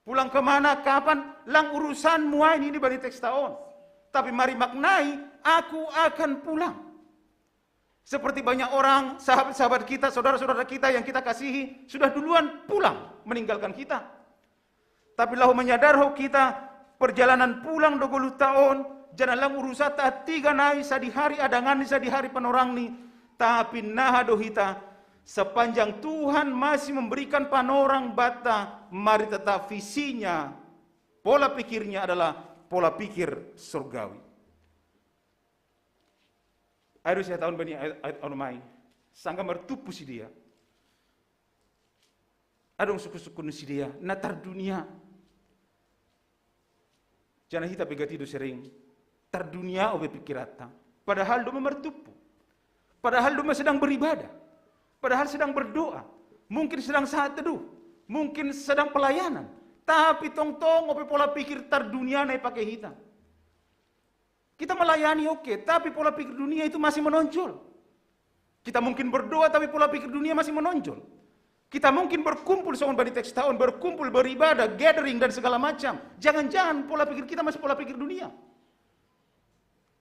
Pulang ke mana, kapan, lang urusanmu ai, nini bani teksta on. Tapi mari maknai, aku akan pulang. Seperti banyak orang, sahabat-sahabat kita, saudara-saudara kita yang kita kasihi, sudah duluan pulang, meninggalkan kita. Tapi laho manyadar ho kita, perjalanan pulang do goluhta on, janah lang urusanta tiga nai, sadihari adanganni, sadihari panorangni, tapi naha do hita, sepanjang Tuhan masih memberikan panorang banta, mari tetap visinya, pola pikirnya adalah pola pikir surgawi. Ai do sihataon bani ayat, ayat on mai, sanggah martumpu sidea. Adong sungkun-sungkun ni sidea, na tardunia. Janah hita pe gati do sering, tardunia ope pikiranta. Padahal doma martumpu. Padahal doma sedang beribadah. Padahal sedang berdoa. Mungkin sedang saat teduh. Mungkin sedang pelayanan. Tapi tongtong ope pola pikir tardunia na ipake hita. Kita melayani oke, tapi pola pikir dunia itu masih menonjol. Kita mungkin berdoa, tapi pola pikir dunia masih menonjol. Kita mungkin berkumpul songon bani teksta on, berkumpul, beribadah, gathering, dan segala macam. Jangan-jangan pola pikir kita masih pola pikir dunia.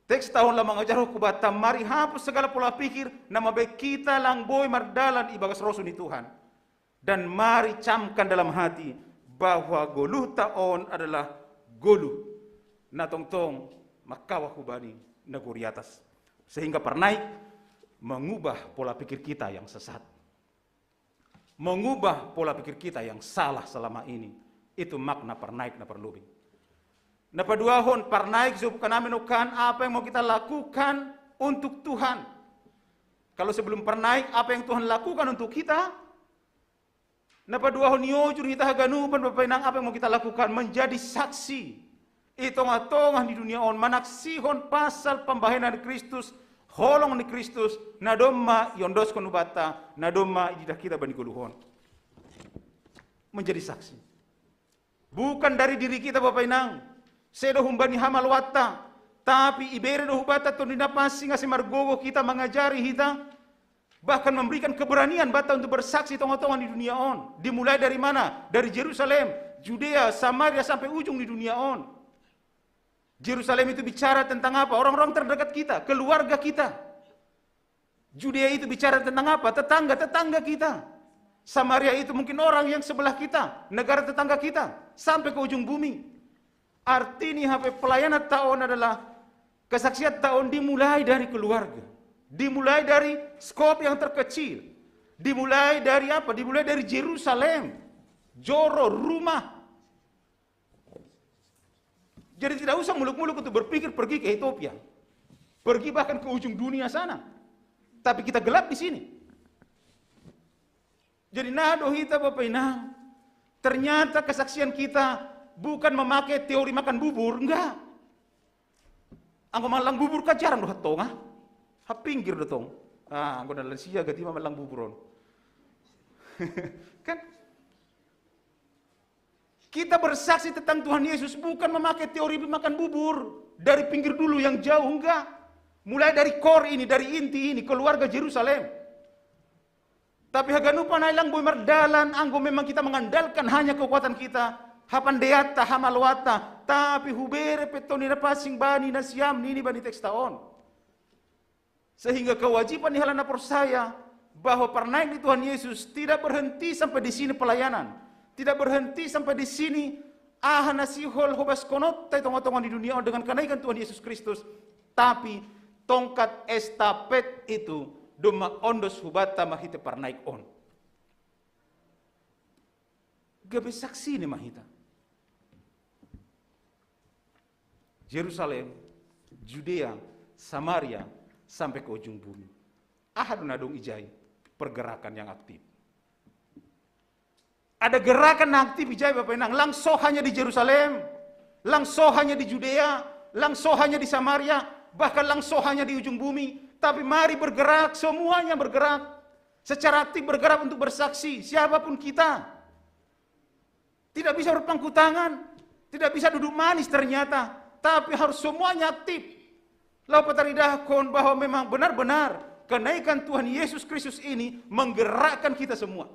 Teksta on laho mangajarhon hubanta, mari hapus segala pola pikir na mambahen hita lang boi mardalan ibagas rosuh ni Tuhan. Dan mari camkan dalam hati bahwa goluhta on adalah goluh na tongtong mangkawah hubani nagori atas. Sehingga parnaik mengubah pola pikir kita yang sesat. Mengubah pola pikir kita yang salah selama ini. Itu makna parnaik na parlobei. Na paduahon, parnaik, sebutkan amin okan, apa yang mau kita lakukan untuk Tuhan. Kalau sebelum parnaik, apa yang Tuhan lakukan untuk kita? Na paduahon, iojur hita haganupan, Bapa Inang, apa yang mau kita lakukan? Menjadi saksi i tongah-tongah ni dunia on, manaksihon pasal pambahenan ni Kristus, holong ni Kristus, na domma iondoskon hubanta, na domma ididah hita bani goluh on. Menjadi saksi. Bukan dari diri kita, Bapa Inang, sedo humbani hamaloanta, tapi ibere do hubanta Tondi Napansing ase margogoh hita, mangajari hita, bahkan memberikan keberanian banta untuk bersaksi tongah-tongah ni dunia on. Dimulai dari mana? Dari Jerusalem, Judea, Samaria, sampai ujung ni dunia on. Jerusalem itu bicara tentang apa? Orang-orang terdekat kita, keluarga kita. Judea itu bicara tentang apa? Tetangga-tetangga kita. Samaria itu mungkin orang yang sebelah kita, negara tetangga kita, sampai ke ujung bumi. Artinya apa? Pelayananta on adalah, kesaksianta on dimulai dari keluarga. Dimulai dari skop yang terkecil. Dimulai dari apa? Dimulai dari Jerusalem. Joro, rumah. Jadi tidak usah muluk-muluk untuk berpikir pergi ke Ethiopia. Pergi bahkan ke ujung dunia sana. Tapi kita gelap di sini. Jadi naha do hita, Bapa Inang, ternyata kesaksian kita bukan memakai teori makan bubur, enggak. Anggo mangallang bubur kan jarang do hatongah, hapinggir do tong. Ah, anggo na lansia gati ma mangallang bubur on. Kan? Kita bersaksi tentang Tuhan Yesus bukan memakai teori makan bubur dari pinggir dulu yang jauh, enggak. Mulai dari core ini, dari inti ini, keluarga Jerusalem. Tapi haganupan ai lang boi mardalan, anggo memang kita mengandalkan hanya kekuatan kita, hapandeanta, hamaloanta, tapi hubere pe Tondi Napansing bani nasiam, nini bani teksta on. Sehingga kewajiban ni halak na porsaya bahwa parnaik ni Tuhan Yesus tidak berhenti sampai di sini pelayanan, tidak berhenti sampai di sini aha na sihol hobaskononta i tongah-tongah ni dunia on dengan kenaikan Tuhan Yesus Kristus, tapi tongkat estafet itu domma ondos hubanta marhite parnaik on. Gabe saksi ni ma hita. Jerusalem, Judea, Samaria, sampai ke ujung bumi. Aha do na dong ijai? Pergerakan yang aktif. Ada gerakan yang aktif ijai, Bapak Inang. Lang so hanya di Jerusalem, lang so hanya di Judea, lang so hanya di Samaria, bahkan lang so hanya di ujung bumi. Tapi mari bergerak, semuanya bergerak. Secara aktif bergerak untuk bersaksi, siapapun kita. Tidak bisa berpangku tangan, tidak bisa duduk manis ternyata, tapi harus semuanya aktif. Lau pataridahkon bahwa memang benar-benar kenaikan Tuhan Yesus Kristus ini menggerakkan kita semua.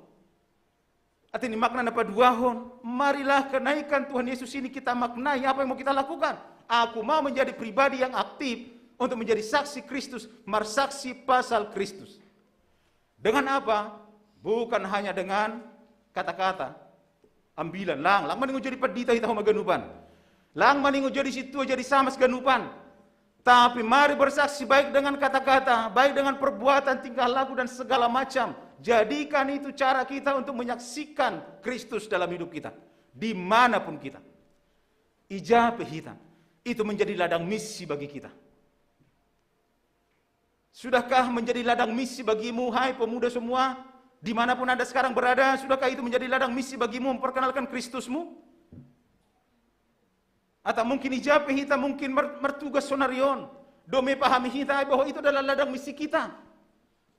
Artinya makna na paduahon, marilah kenaikan Tuhan Yesus ini kita maknai apa yang mau kita lakukan. Aku mau menjadi pribadi yang aktif untuk menjadi saksi Kristus, marsaksi pasal Kristus. Dengan apa? Bukan hanya dengan kata-kata. Ambilan, lang, lang maningo jadi pandita hita ho maganupan. Lang maningo jadi sintua, jadi samas ganupan. Tapi mari bersaksi baik dengan kata-kata, baik dengan perbuatan, tingkah laku, dan segala macam. Jadikan itu cara kita untuk menyaksikan Kristus dalam hidup kita. Dimanapun kita. Ija pe hita. Itu menjadi ladang misi bagi kita. Sudahkah menjadi ladang misi bagimu, hai pemuda semua, dimanapun Anda sekarang berada? Sudahkah itu menjadi ladang misi bagimu memperkenalkan Kristusmu? Atau mungkin ija pe hita mungkin mer-, mertugas sonari on. Dome pahami hita bahwa itu adalah ladang misi kita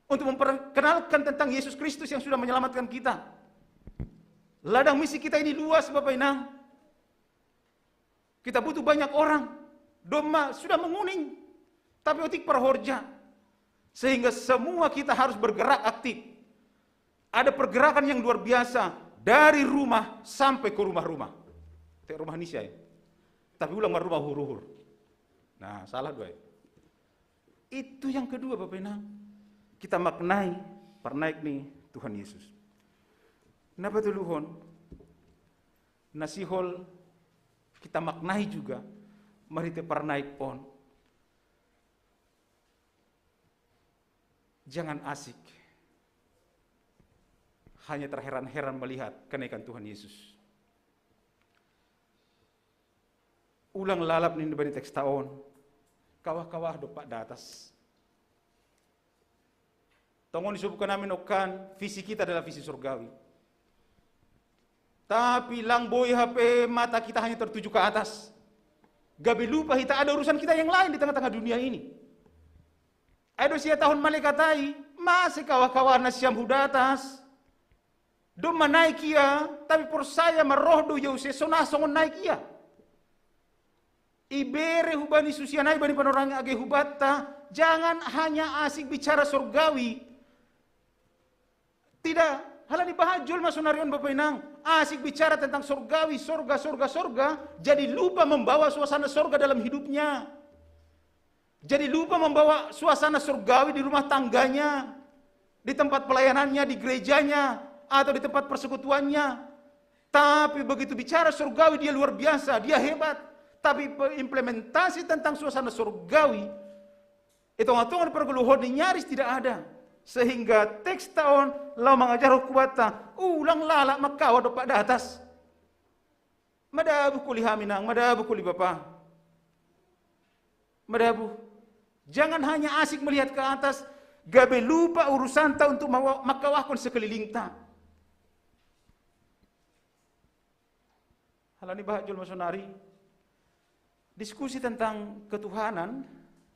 untuk memperkenalkan tentang Yesus Kristus yang sudah menyelamatkan kita. Ladang misi kita ini luas, Bapak Inang. Kita butuh banyak orang. Domma sudah menguning, tapi otik parhorja. Sehingga semua kita harus bergerak aktif. Ada pergerakan yang luar biasa dari rumah sampai ke rumah-rumah. Te rumah ni sia, ya. Tapi ulang marumah uhur-uhur. Nah, salah dua, ya. Itu yang kedua, Bapak Inang. Kita maknai parnaik ni Tuhan Yesus. Na patoluhon, na sihol kita maknai juga marhite parnaik on. Jangan asik hanya terheran-heran melihat kenaikan Tuhan Yesus. Ulang lalap ni bani teksta on, kawah-kawah dompak datas. Tongon isobukan ami nongkan, visi kita adalah visi surgawi. Tapi lang boi hape mata kita hanya tertuju ke atas. Gabe lupa hita ada urusan kita yang lain di tengah-tengah dunia ini. Ai do sia tahun malekat ai, mase kawah-kawah na siam hu datas. Domma naik ia, tapi porsaya ma roh do ia use songon naik ia. Ibere hubani susian ai bani panorang age hubanta, jangan hanya asik bicara sorgawi. Tidak, halani bahat jolma sonari on Bapak Inang, asik bicara tentang sorgawi, sorga, sorga, sorga, jadi lupa membawa suasana sorga dalam hidupnya. Jadi lupa membawa suasana sorgawi di rumah tangganya, di tempat pelayanannya, di gerejanya, atau di tempat persekutuannya. Tapi begitu bicara sorgawi, dia luar biasa, dia hebat. Tapi implementasi tentang suasana sorgawi, i tonga-tonga ni pargoluhon ni nyaris tidak ada. Sehingga teksta on laho mangajarhon hubanta, ulang lalap ma kawah dompak datas. Madabuh koli hami nang, madabuh koli bapa. Madabuh. Jangan hanya asik melihat ke atas, gabe lupa urusanta untuk mawa-, mangkawahkon sekelilingta. Halani bahat jolma sonari, diskusi tentang ketuhanan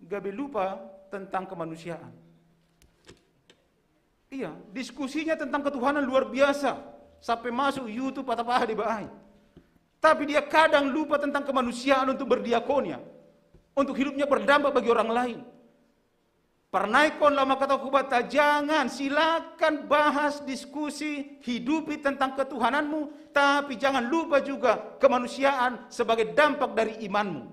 gabe lupa tentang kemanusiaan. Iya, diskusinya tentang ketuhanan luar biasa, sampai masuk YouTube atau apa dibaai. Tapi dia kadang lupa tentang kemanusiaan untuk berdiakonia, untuk hidupnya berdampak bagi orang lain. Parnaik on laho mangkatahon hubanta, jangan, silakan bahas, diskusi, hidupi tentang ketuhananmu, tapi jangan lupa juga kemanusiaan sebagai dampak dari imanmu.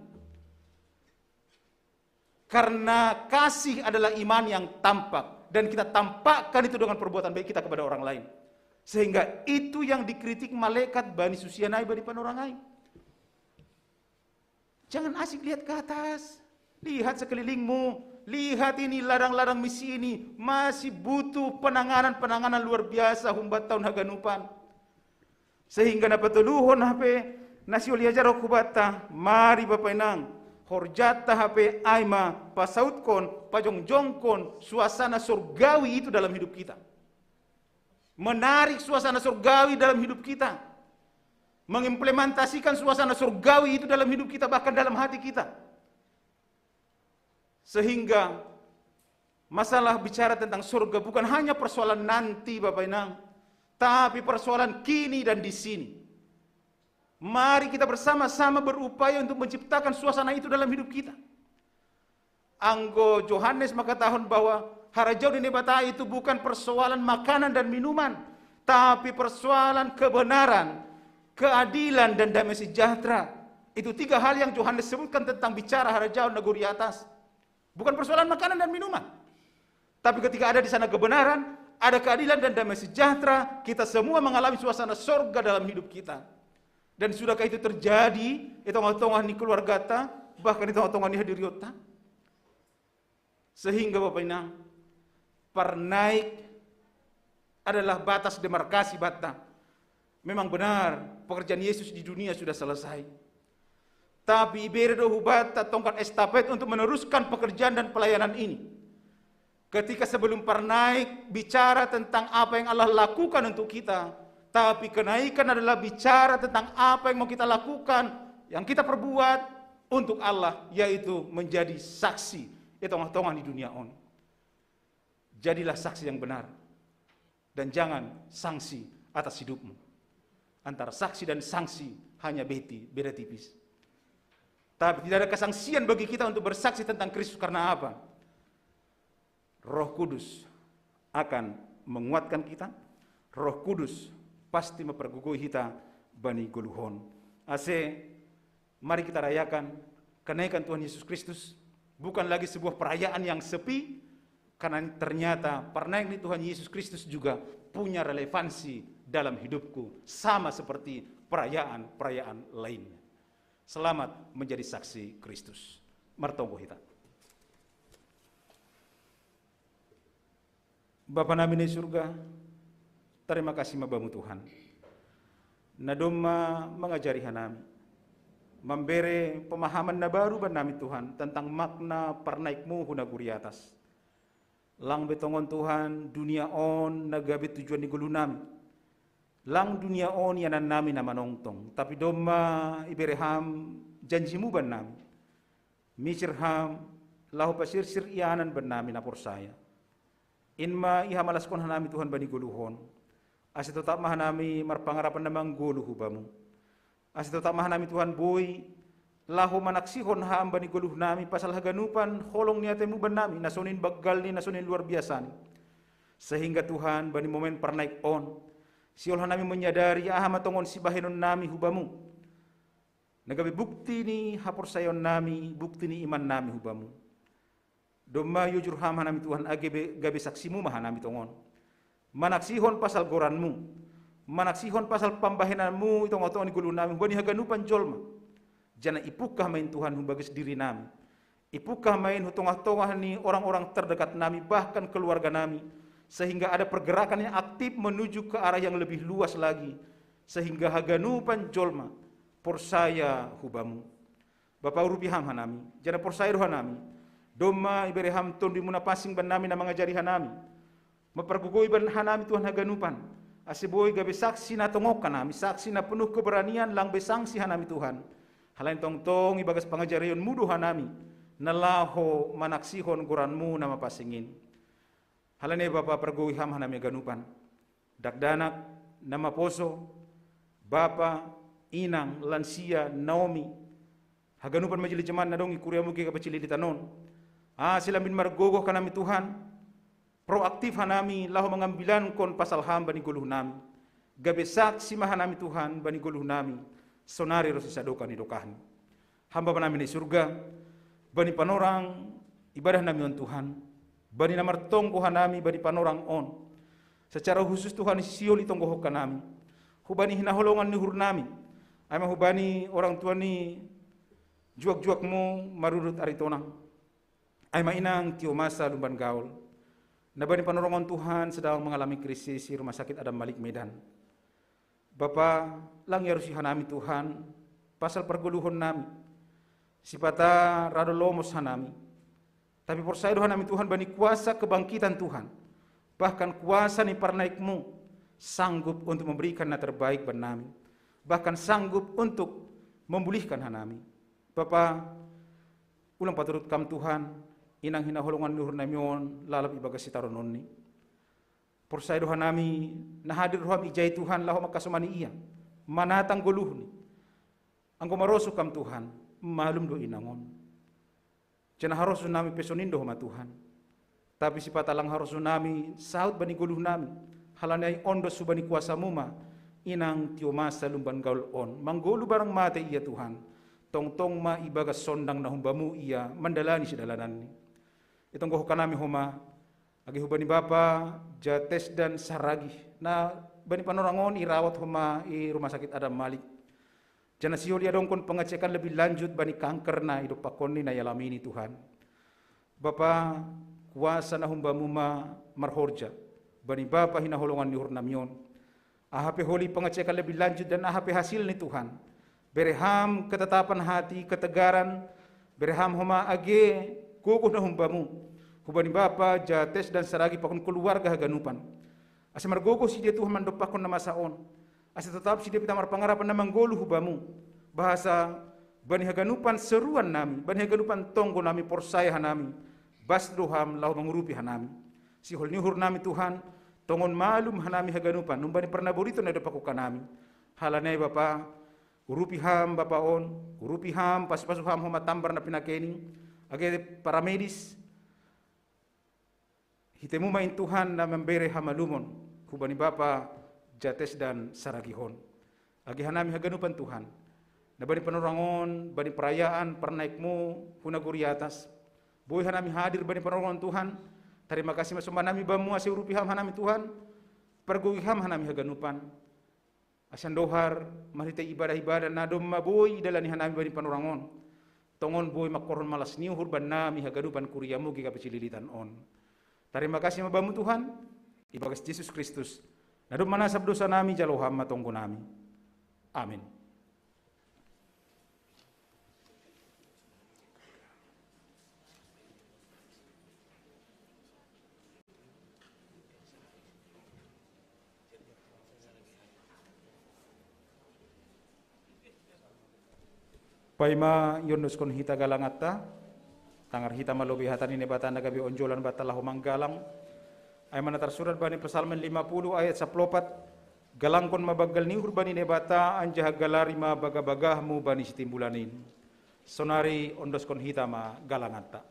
Karena kasih adalah iman yang tampak, dan kita tampakkan itu dengan perbuatan baik kita kepada orang lain. Sehingga itu yang dikritik malaikat bani susian ai, bani panorang ai. Jangan asik lihat ke atas. Lihat sekelilingmu. Lihat ini ladang-ladang misi ini masih butuh penanganan-penanganan luar biasa humbantahon haganupan. Sehingga na patoluhon hape na sihol iajarhon hubanta, mari Bapa Inang, Horjat ta hape ai ma pasautkon, pajongjongkon suasana sorgawi itu dalam hidup kita. Menarik suasana sorgawi dalam hidup kita. Mengimplementasikan suasana sorgawi itu dalam hidup kita, bahkan dalam hati kita. Sehingga masalah bicara tentang surga bukan hanya persoalan nanti, Bapak Inang, tapi persoalan kini dan di sini. Mari kita bersama-sama berupaya untuk menciptakan suasana itu dalam hidup kita. Anggo Johannes mengatakan bahwa harajaon ni Naibata itu bukan persoalan makanan dan minuman, tapi persoalan kebenaran, keadilan, dan damai sejahtera. Itu tiga hal yang Johannes sebutkan tentang bicara harajaon nagori atas. Bukan persoalan makanan dan minuman. Tapi ketika ada di sana kebenaran, ada keadilan dan damai sejahtera, kita semua mengalami suasana sorga dalam hidup kita. Dan sudahkah itu terjadi di tongah-tongah ni keluargata, bahkan di tongah-tongah ni hadirionta? Sehingga Bapak Inang, parnaik adalah batas demarkasi banta. Memang benar, pekerjaan Yesus di dunia sudah selesai. Tapi ibere do hubanta tongkat estafet untuk meneruskan pekerjaan dan pelayanan ini. Ketika sebelum parnaik bicara tentang apa yang Allah lakukan untuk kita, tapi kenaikan adalah bicara tentang apa yang mau kita lakukan, yang kita perbuat untuk Allah, yaitu menjadi saksi di tongah-tongah ni dunia on. Jadilah saksi yang benar, dan jangan sangsi atas hidupmu. Antara saksi dan sangsi hanya beti, beda tipis. Tapi tidak ada kesangsian bagi kita untuk bersaksi tentang Kristus. Karena apa? Roh Kudus akan menguatkan kita. Roh Kudus pasti mempergugui kita bani goluhon. Ase, mari kita rayakan kenaikan Tuhan Yesus Kristus. Bukan lagi sebuah perayaan yang sepi, karena ternyata parnaik ni Tuhan Yesus Kristus juga punya relevansi dalam hidupku, sama seperti perayaan-perayaan lainnya. Selamat menjadi saksi Kristus. Martonggo hita. Bapa nami na i surga, tarima kasih ma Bamu Tuhan, na domma mangajari hanami, mambere pemahaman na baru bannami Tuhan tentang makna parnaikMu hu nagori atas. Lang be tongon Tuhan dunia on na gabe tujuan ni goluhnami. Lang dunia on ianannami na manongtong, tapi domma ibere Ham janjiMu bannami. Misir Ham laho pasirsir ianan bannami na porsaya. In ma ihamalaskon hanami Tuhan bani goluhon, ase totap ma hanami marpangarapan na manggoluh hu Bamu. Ase totap ma hanami Tuhan boi laho manaksihon Ham bani goluhnami pasal haganupan holong ni ataiMu bannami, na sonin banggalni, na sonin luar biasani. Sehingga Tuhan, bani momen parnaik on, sihol hanami manyadari aha ma tongon sibahenonnami hu Bamu, na gabe bukti ni haporsayaonnami, bukti ni imannami hu Bamu. Domma iojur Ham hanami Tuhan, age be, gabe saksiMu ma hanami tongon, manaksihon pasal goranMu, manaksihon pasal pambahenanMu i tongah-tongah ni goluhnami hubani haganupan jolma. Janah ipungkah ma in Tuhan hu bagas dirinami, ipungkah ma in hu tongah-tongah ni orang-orang terdekatnami, bahkan keluarganami, sehingga ada pergerakan yang aktif menuju ke arah yang lebih luas lagi, sehingga haganupan jolma porsaya hu Bamu. Bapa, urupi Ham hanami, janah porsaya do hanami, domma ibere Ham TonduyMu na pansing bannami na mangajari hanami, mampargogoi ban hanami Tuhan haganupan, ase boi gabe saksi na tongon hanami, saksi na penuh keberanian, lang be sangsi hanami Tuhan. Halani tongtong ibagas pangajarionMu do hanami na laho manaksihon goranMu na mapansing in. Halani ai Bapa, pargogoi Ham hanami haganupan, dakdanak, na maposo, bapa, inang, lansia, naomi, haganupan majelis jemaat na adong i kuriaMu gabe pasililitan on. Ase lambin margogoh hanami Tuhan, proaktif hanami laho mangambilankon pasal Ham bani goluhnami. Gabe saksi ma hanami Tuhan bani goluhnami, sonari ronsi sadokah ni dokahni. Ham Bapa nami na i surga, bani panorang ibadah nami on Tuhan, bani na martonggo hanami bani panorang on, secara husus Tuhan, sihol itonggohon hanami hubani hinaholongan ni uhurnami, ai ma hubani orang tua ni juak-juakMu marurut Aritonang, ai ma inang tio masa Lumban Gaol, na bani panorang on Tuhan sedang mengalami krisis i Rumah Sakit Adam Malik Medan. Bapa, lang iarusi hanami Tuhan pasal pargoluhonnami. Sipata ra do lomos hanami. Tapi porsaya do hanami Tuhan bani kuasa kebangkitan Tuhan. Bahkan kuasa ni parnaikmu sanggup untuk memberikan na terbaik bani nami. Bahkan sanggup untuk memulihkan hanami. Bapa, ulang paturut kam Tuhan, inang hinaholongan ni uhur nami on lalap ibagas sitarononni. Porsaya do hanami na hadir do ham ijai Tuhan laho mangkasomani ia, manatang goluhni. Anggo marosuh kam Tuhan, malum do inang on. Janah harosuh nami pe sonin do homa Tuhan. Tapi sipata lang harosuh nami saut bani goluh nami, halani ai ondos hubani kuasamu ma, inang tio masa lumban gaol on, manggoluh barang mate ia Tuhan, tongtong ma ibagas sondang na humbamu ia mandalani sidalananni. Itonggohon hanami homa, age hubani bapa, Jates dan Saragih, na bani panorang on irawat homa i rumah sakit Adam Malik. Janah sihol iadongkon pengecekan lebih lanjut bani kanker na idompakkonni na ialami ni Tuhan. Bapa, kuasa na humbamu ma marhorja, bani bapa hinaholongan ni uhur nami on. Aha pe holi pengecekan lebih lanjut dan aha pe hasilni Tuhan. Bere ham ketetapan hati, ketegaran, bere ham homa age gogoh na humbamu. Hubani bapa, Jates dan Saragih pakon keluarga haganupan. Ase margogoh sidea Tuhan mandompakkon na masa on. Ase totap sidea pe marpangarapan na manggoluh hubamu. Bahasa bani haganupan seruan nami, bani haganupan tonggo nami porsaya hanami. Bas do ham laho mangurupi hanami. Sihol ni uhur nami Tuhan, tongon malum hanami haganupan, numbani parnaboriton na dompakkon hanami. Halani ai Bapa, urupi ham Bapa on, urupi ham, pasu-pasu ham homa tambar na pinakeni, age paramedis, hitemu ma in Tuhan na mambere hamalumon, hubani Bapa, Jates dan Saragih on. Age hanami haganupan Tuhan, na bani panorang on, bani perayaan parnaikmu hu nagori atas. Boi hanami hadir bani panorang on Tuhan, tarima kasih ma sombah nami Bamu ase urupi ham hanami Tuhan, pargogohi ham hanami haganupan. Ase andohar, marhitei ibadah-ibadah na domma boi idalani hanami bani panorang on. Tongon boi mangkorhon malas ni uhur bannami haganupan kuriamu gabe sililitan on. Tarima kasih ma Bamu Tuhan, ibagas Jesus Kristus. Na domma nasab dosa nami jalo ham ma tonggo nami. Amin. Paima iondoskon hita galanganta, tangar hita ma lobei hata ni Naibata na gabe onjolan banta laho manggalang. Ai ma na tarsurat bani Psalmen lima puluh ayat saplopat, galangkon ma banggal ni uhur bani Naibata anjaha galari ma bagabagahmu bani sitimbulan in. Sonari ondoskon hita ma galanganta.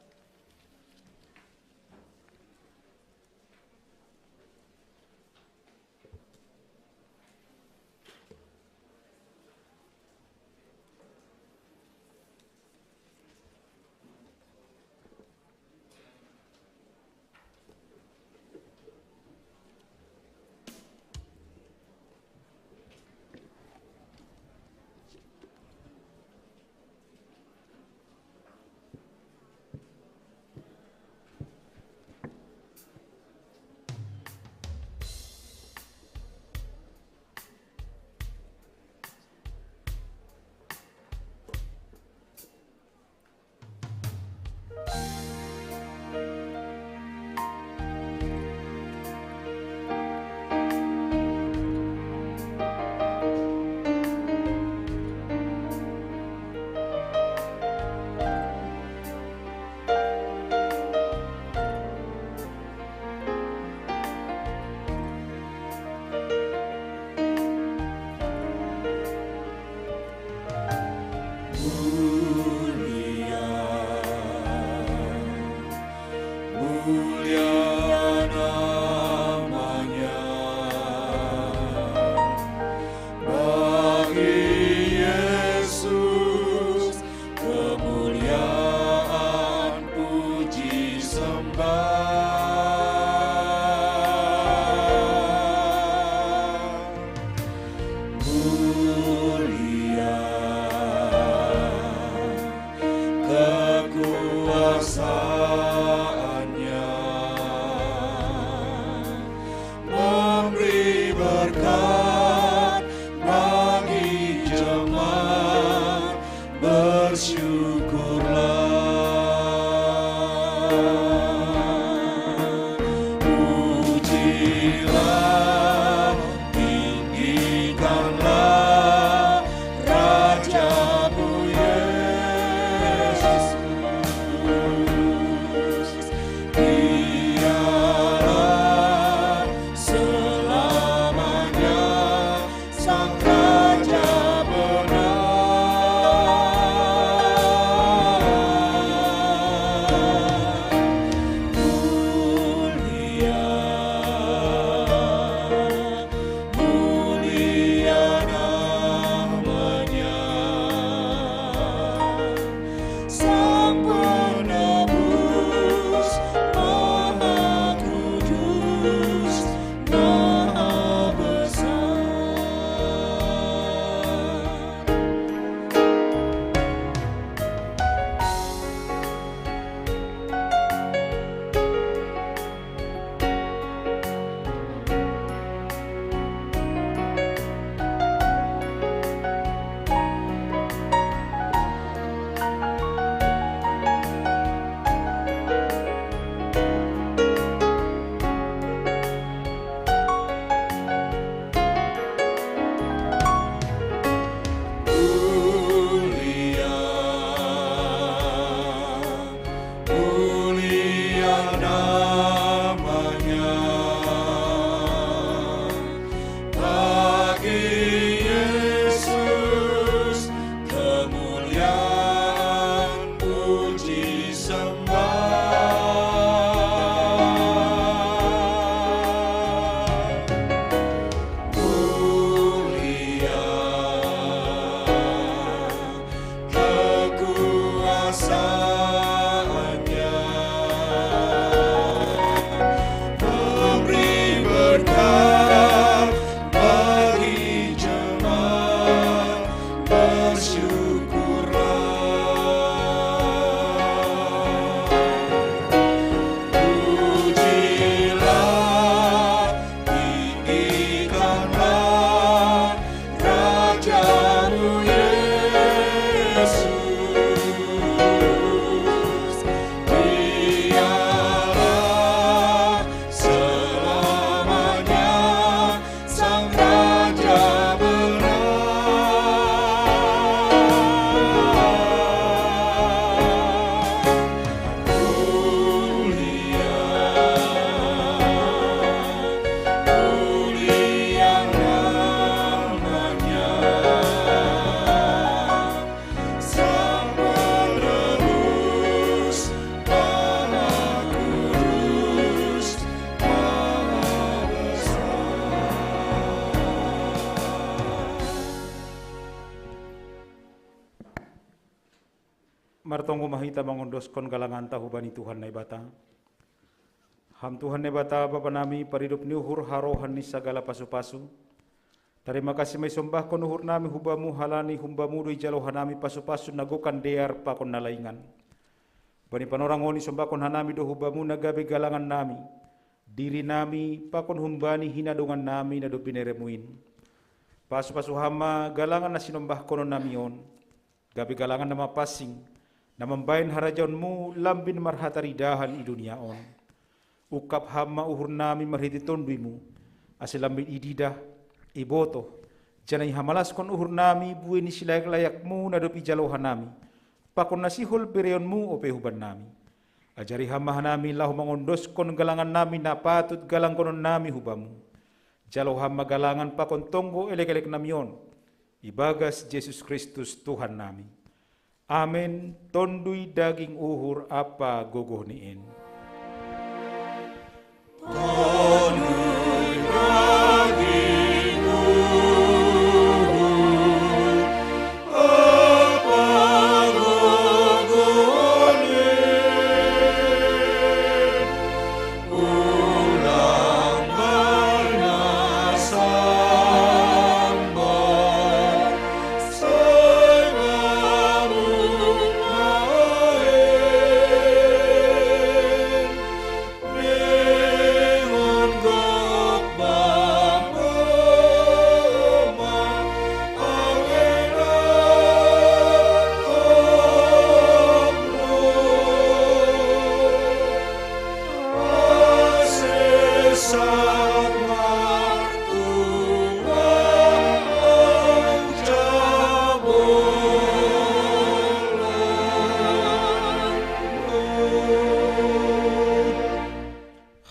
Mulia, mulia namanya. Bagi Yesus kemuliaan, puji sembah. Mulia kekuasaannya, memberi berkat bagi jemaat, bersyukur Martonggo ma hita mangondoskon galanganta hubani Tuhan Naibata. Ham Tuhan Naibata, Bapa nami, paridop ni uhur harohan ni sagala pasu-pasu. Tarima kasih ma isombahkon uhur nami hu Bamu, halani hum Bamu do ijalo hanami pasu-pasu na gokan dear pakon na laingan. Bani panorang on isombahkon hanami do hu Bamu na gabe galangan nami, diri nami, pakon humbani hinadongan nami na dob bineremu in. Pasu-pasu Ham ma galangan na sinombahkonon nami on, gabe galangan na mapansing, na mambahen harajaonMu lambin marhataridahan i dunia on. Ungkap Ham ma uhur nami marhitei TonduyMu, ase lambin ididah, ibotoh, janah ihamalaskon uhur nami buei ni silayak-layakMu na dob ijalo hanami, pakon na sihol bereonMu ope hubannami. Ajari Ham ma hanami laho mangondoskon galangan nami na patut galangkonon nami hu Bamu. Jalo Ham ma galangan pakon tonggo elek-elek nami on, ibagas Jesus Kristus Tuhan nami. Amen. Tonduy, daging, uhur ampa gogoh ni in.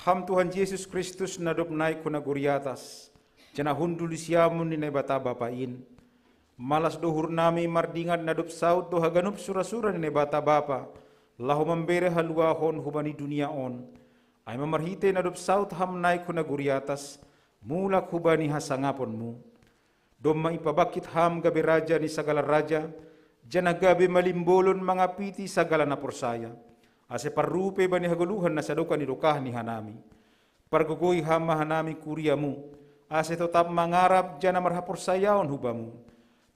Ham Tuhan Jesus Kristus na dob naik hu nagori atas, janah hundul di siamun ni Naibata Bapa in, malas do uhur nami mardingat na dob saud do haganup sura-sura ni Naibata Bapa, laho mambere haluahon hubani dunia on, ai ma marhitei na dob saud Ham naik hu nagori atas, mulak hubani hasangaponMu. Domma ipabangkit Ham gabe Raja ni sagala raja, janah gabe malimbolon mangapiti sagala na porsaya, ase parrupei bani hagoluhan na sadokah ni dokah ni hanami. Pargogoi Ham ma hanami kuriaMu, ase totap mangarap janah marhaporsayaon hu Bamu.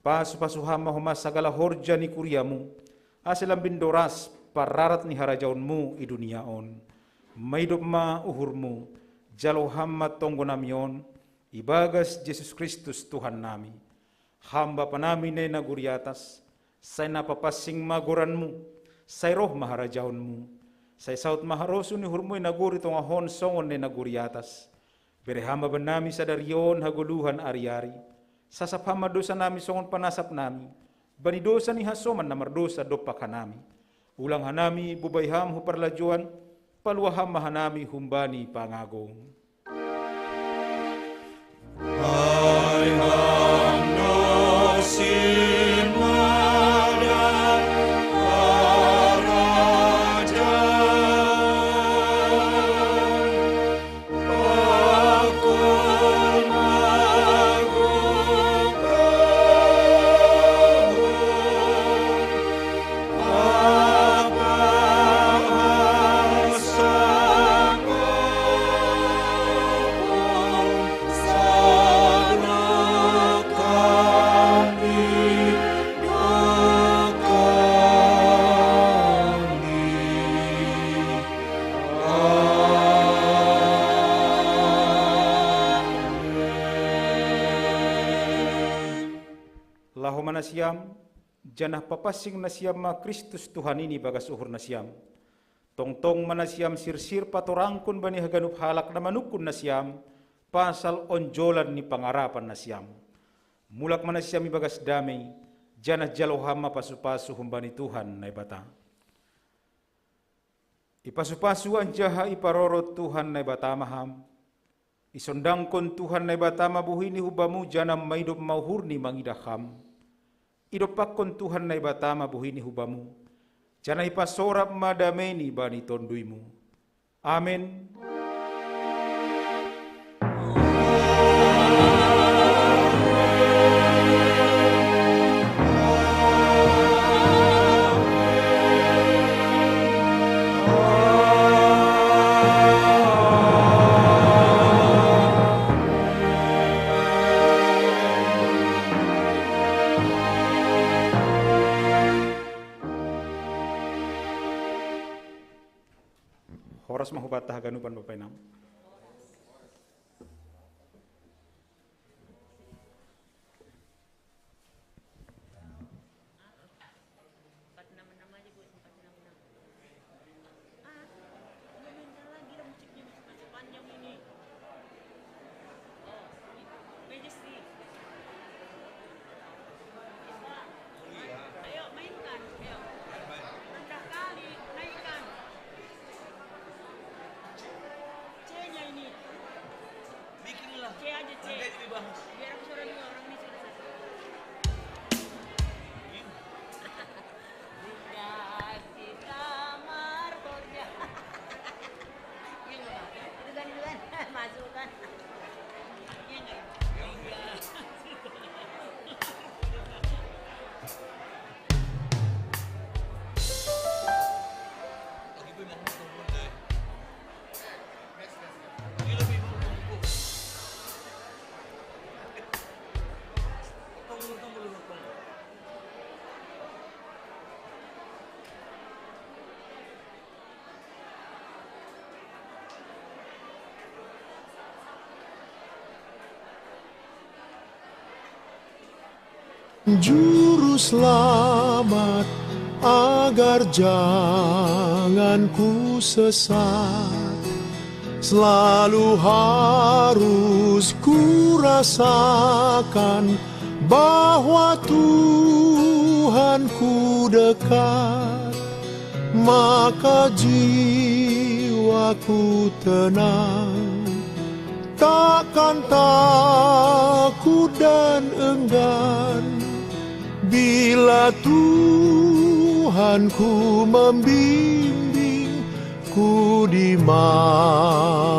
Pasu-pasu Ham ma homa sagala horja ni kuriaMu, ase lambin doras parrarat ni harajaonMu i dunia on. Maidop ma uhurMu, jalo Ham ma tonggo nami on, ibagas Jesus Kristus Tuhan nami. Ham Bapa nami na i nagori atas, sai na papansing ma goranMu, sai roh ma harajaonMu, sai saud ma harosuh ni uhurMu i nagori tongah on songon na i nagori atas. Bere Ham ma bannami sadari on hagoluhan ari-ari. Sasap Ham ma dosa nami songon panasap nami bani dosa ni hasoman na mardosa dompak hanami. Ulang hanami bobai Ham hu parlajouan, palua Ham ma hanami humbani pangago. Ai Ham do simada harajaon, pakon agung agung. Laho ma nasiam, janah papansing nasiam ma Kristus Tuhan in ibagas uhur nasiam. Tongtong ma nasiam sirsir patorangkon bani haganup halak na manungkun nasiam pasal onjolan ni pangarapan nasiam. Mulak ma nasiam ibagas damei, janah jalo Ham ma pasu-pasu humbani Tuhan Naibata. Ipasu-pasu anjaha iparorot Tuhan Naibata ma Ham. Isondangkon Tuhan Naibata ma buhiNi hu Bamu, janah maidop ma uhurNi mangidah Ham. Idompakkon Tuhan Naibata ma buhiNi hu Bamu, janah ipasorap ma dameiNi bani TonduyMu. Amen. Pras mahupat tahaganu pan Bapa inang. Empat enam enam aja, Bu, empat enam enam. Ah, ini minta lagi dong, chipnya masih, masih panjang ini. Oh, ini. Ayo, mainkan. Ayo. Rendah kali, naikkan. C-nya ini. Bikinlah. C aja, C. Nanti lebih bagus. Biar aku suara dua, orang ini suara satu. Dikasih kamar kerja. Iya nggak, Pak? Itu kan, itu kan. Masuk kan. Iya nggak? Iya. Juru Selamat, agar jangan ku sesat, selalu harus ku rasakan bahwa Tuhanku dekat, maka jiwaku tenang, takkan takut dan enggan, bila Tuhanku membimbingku di malam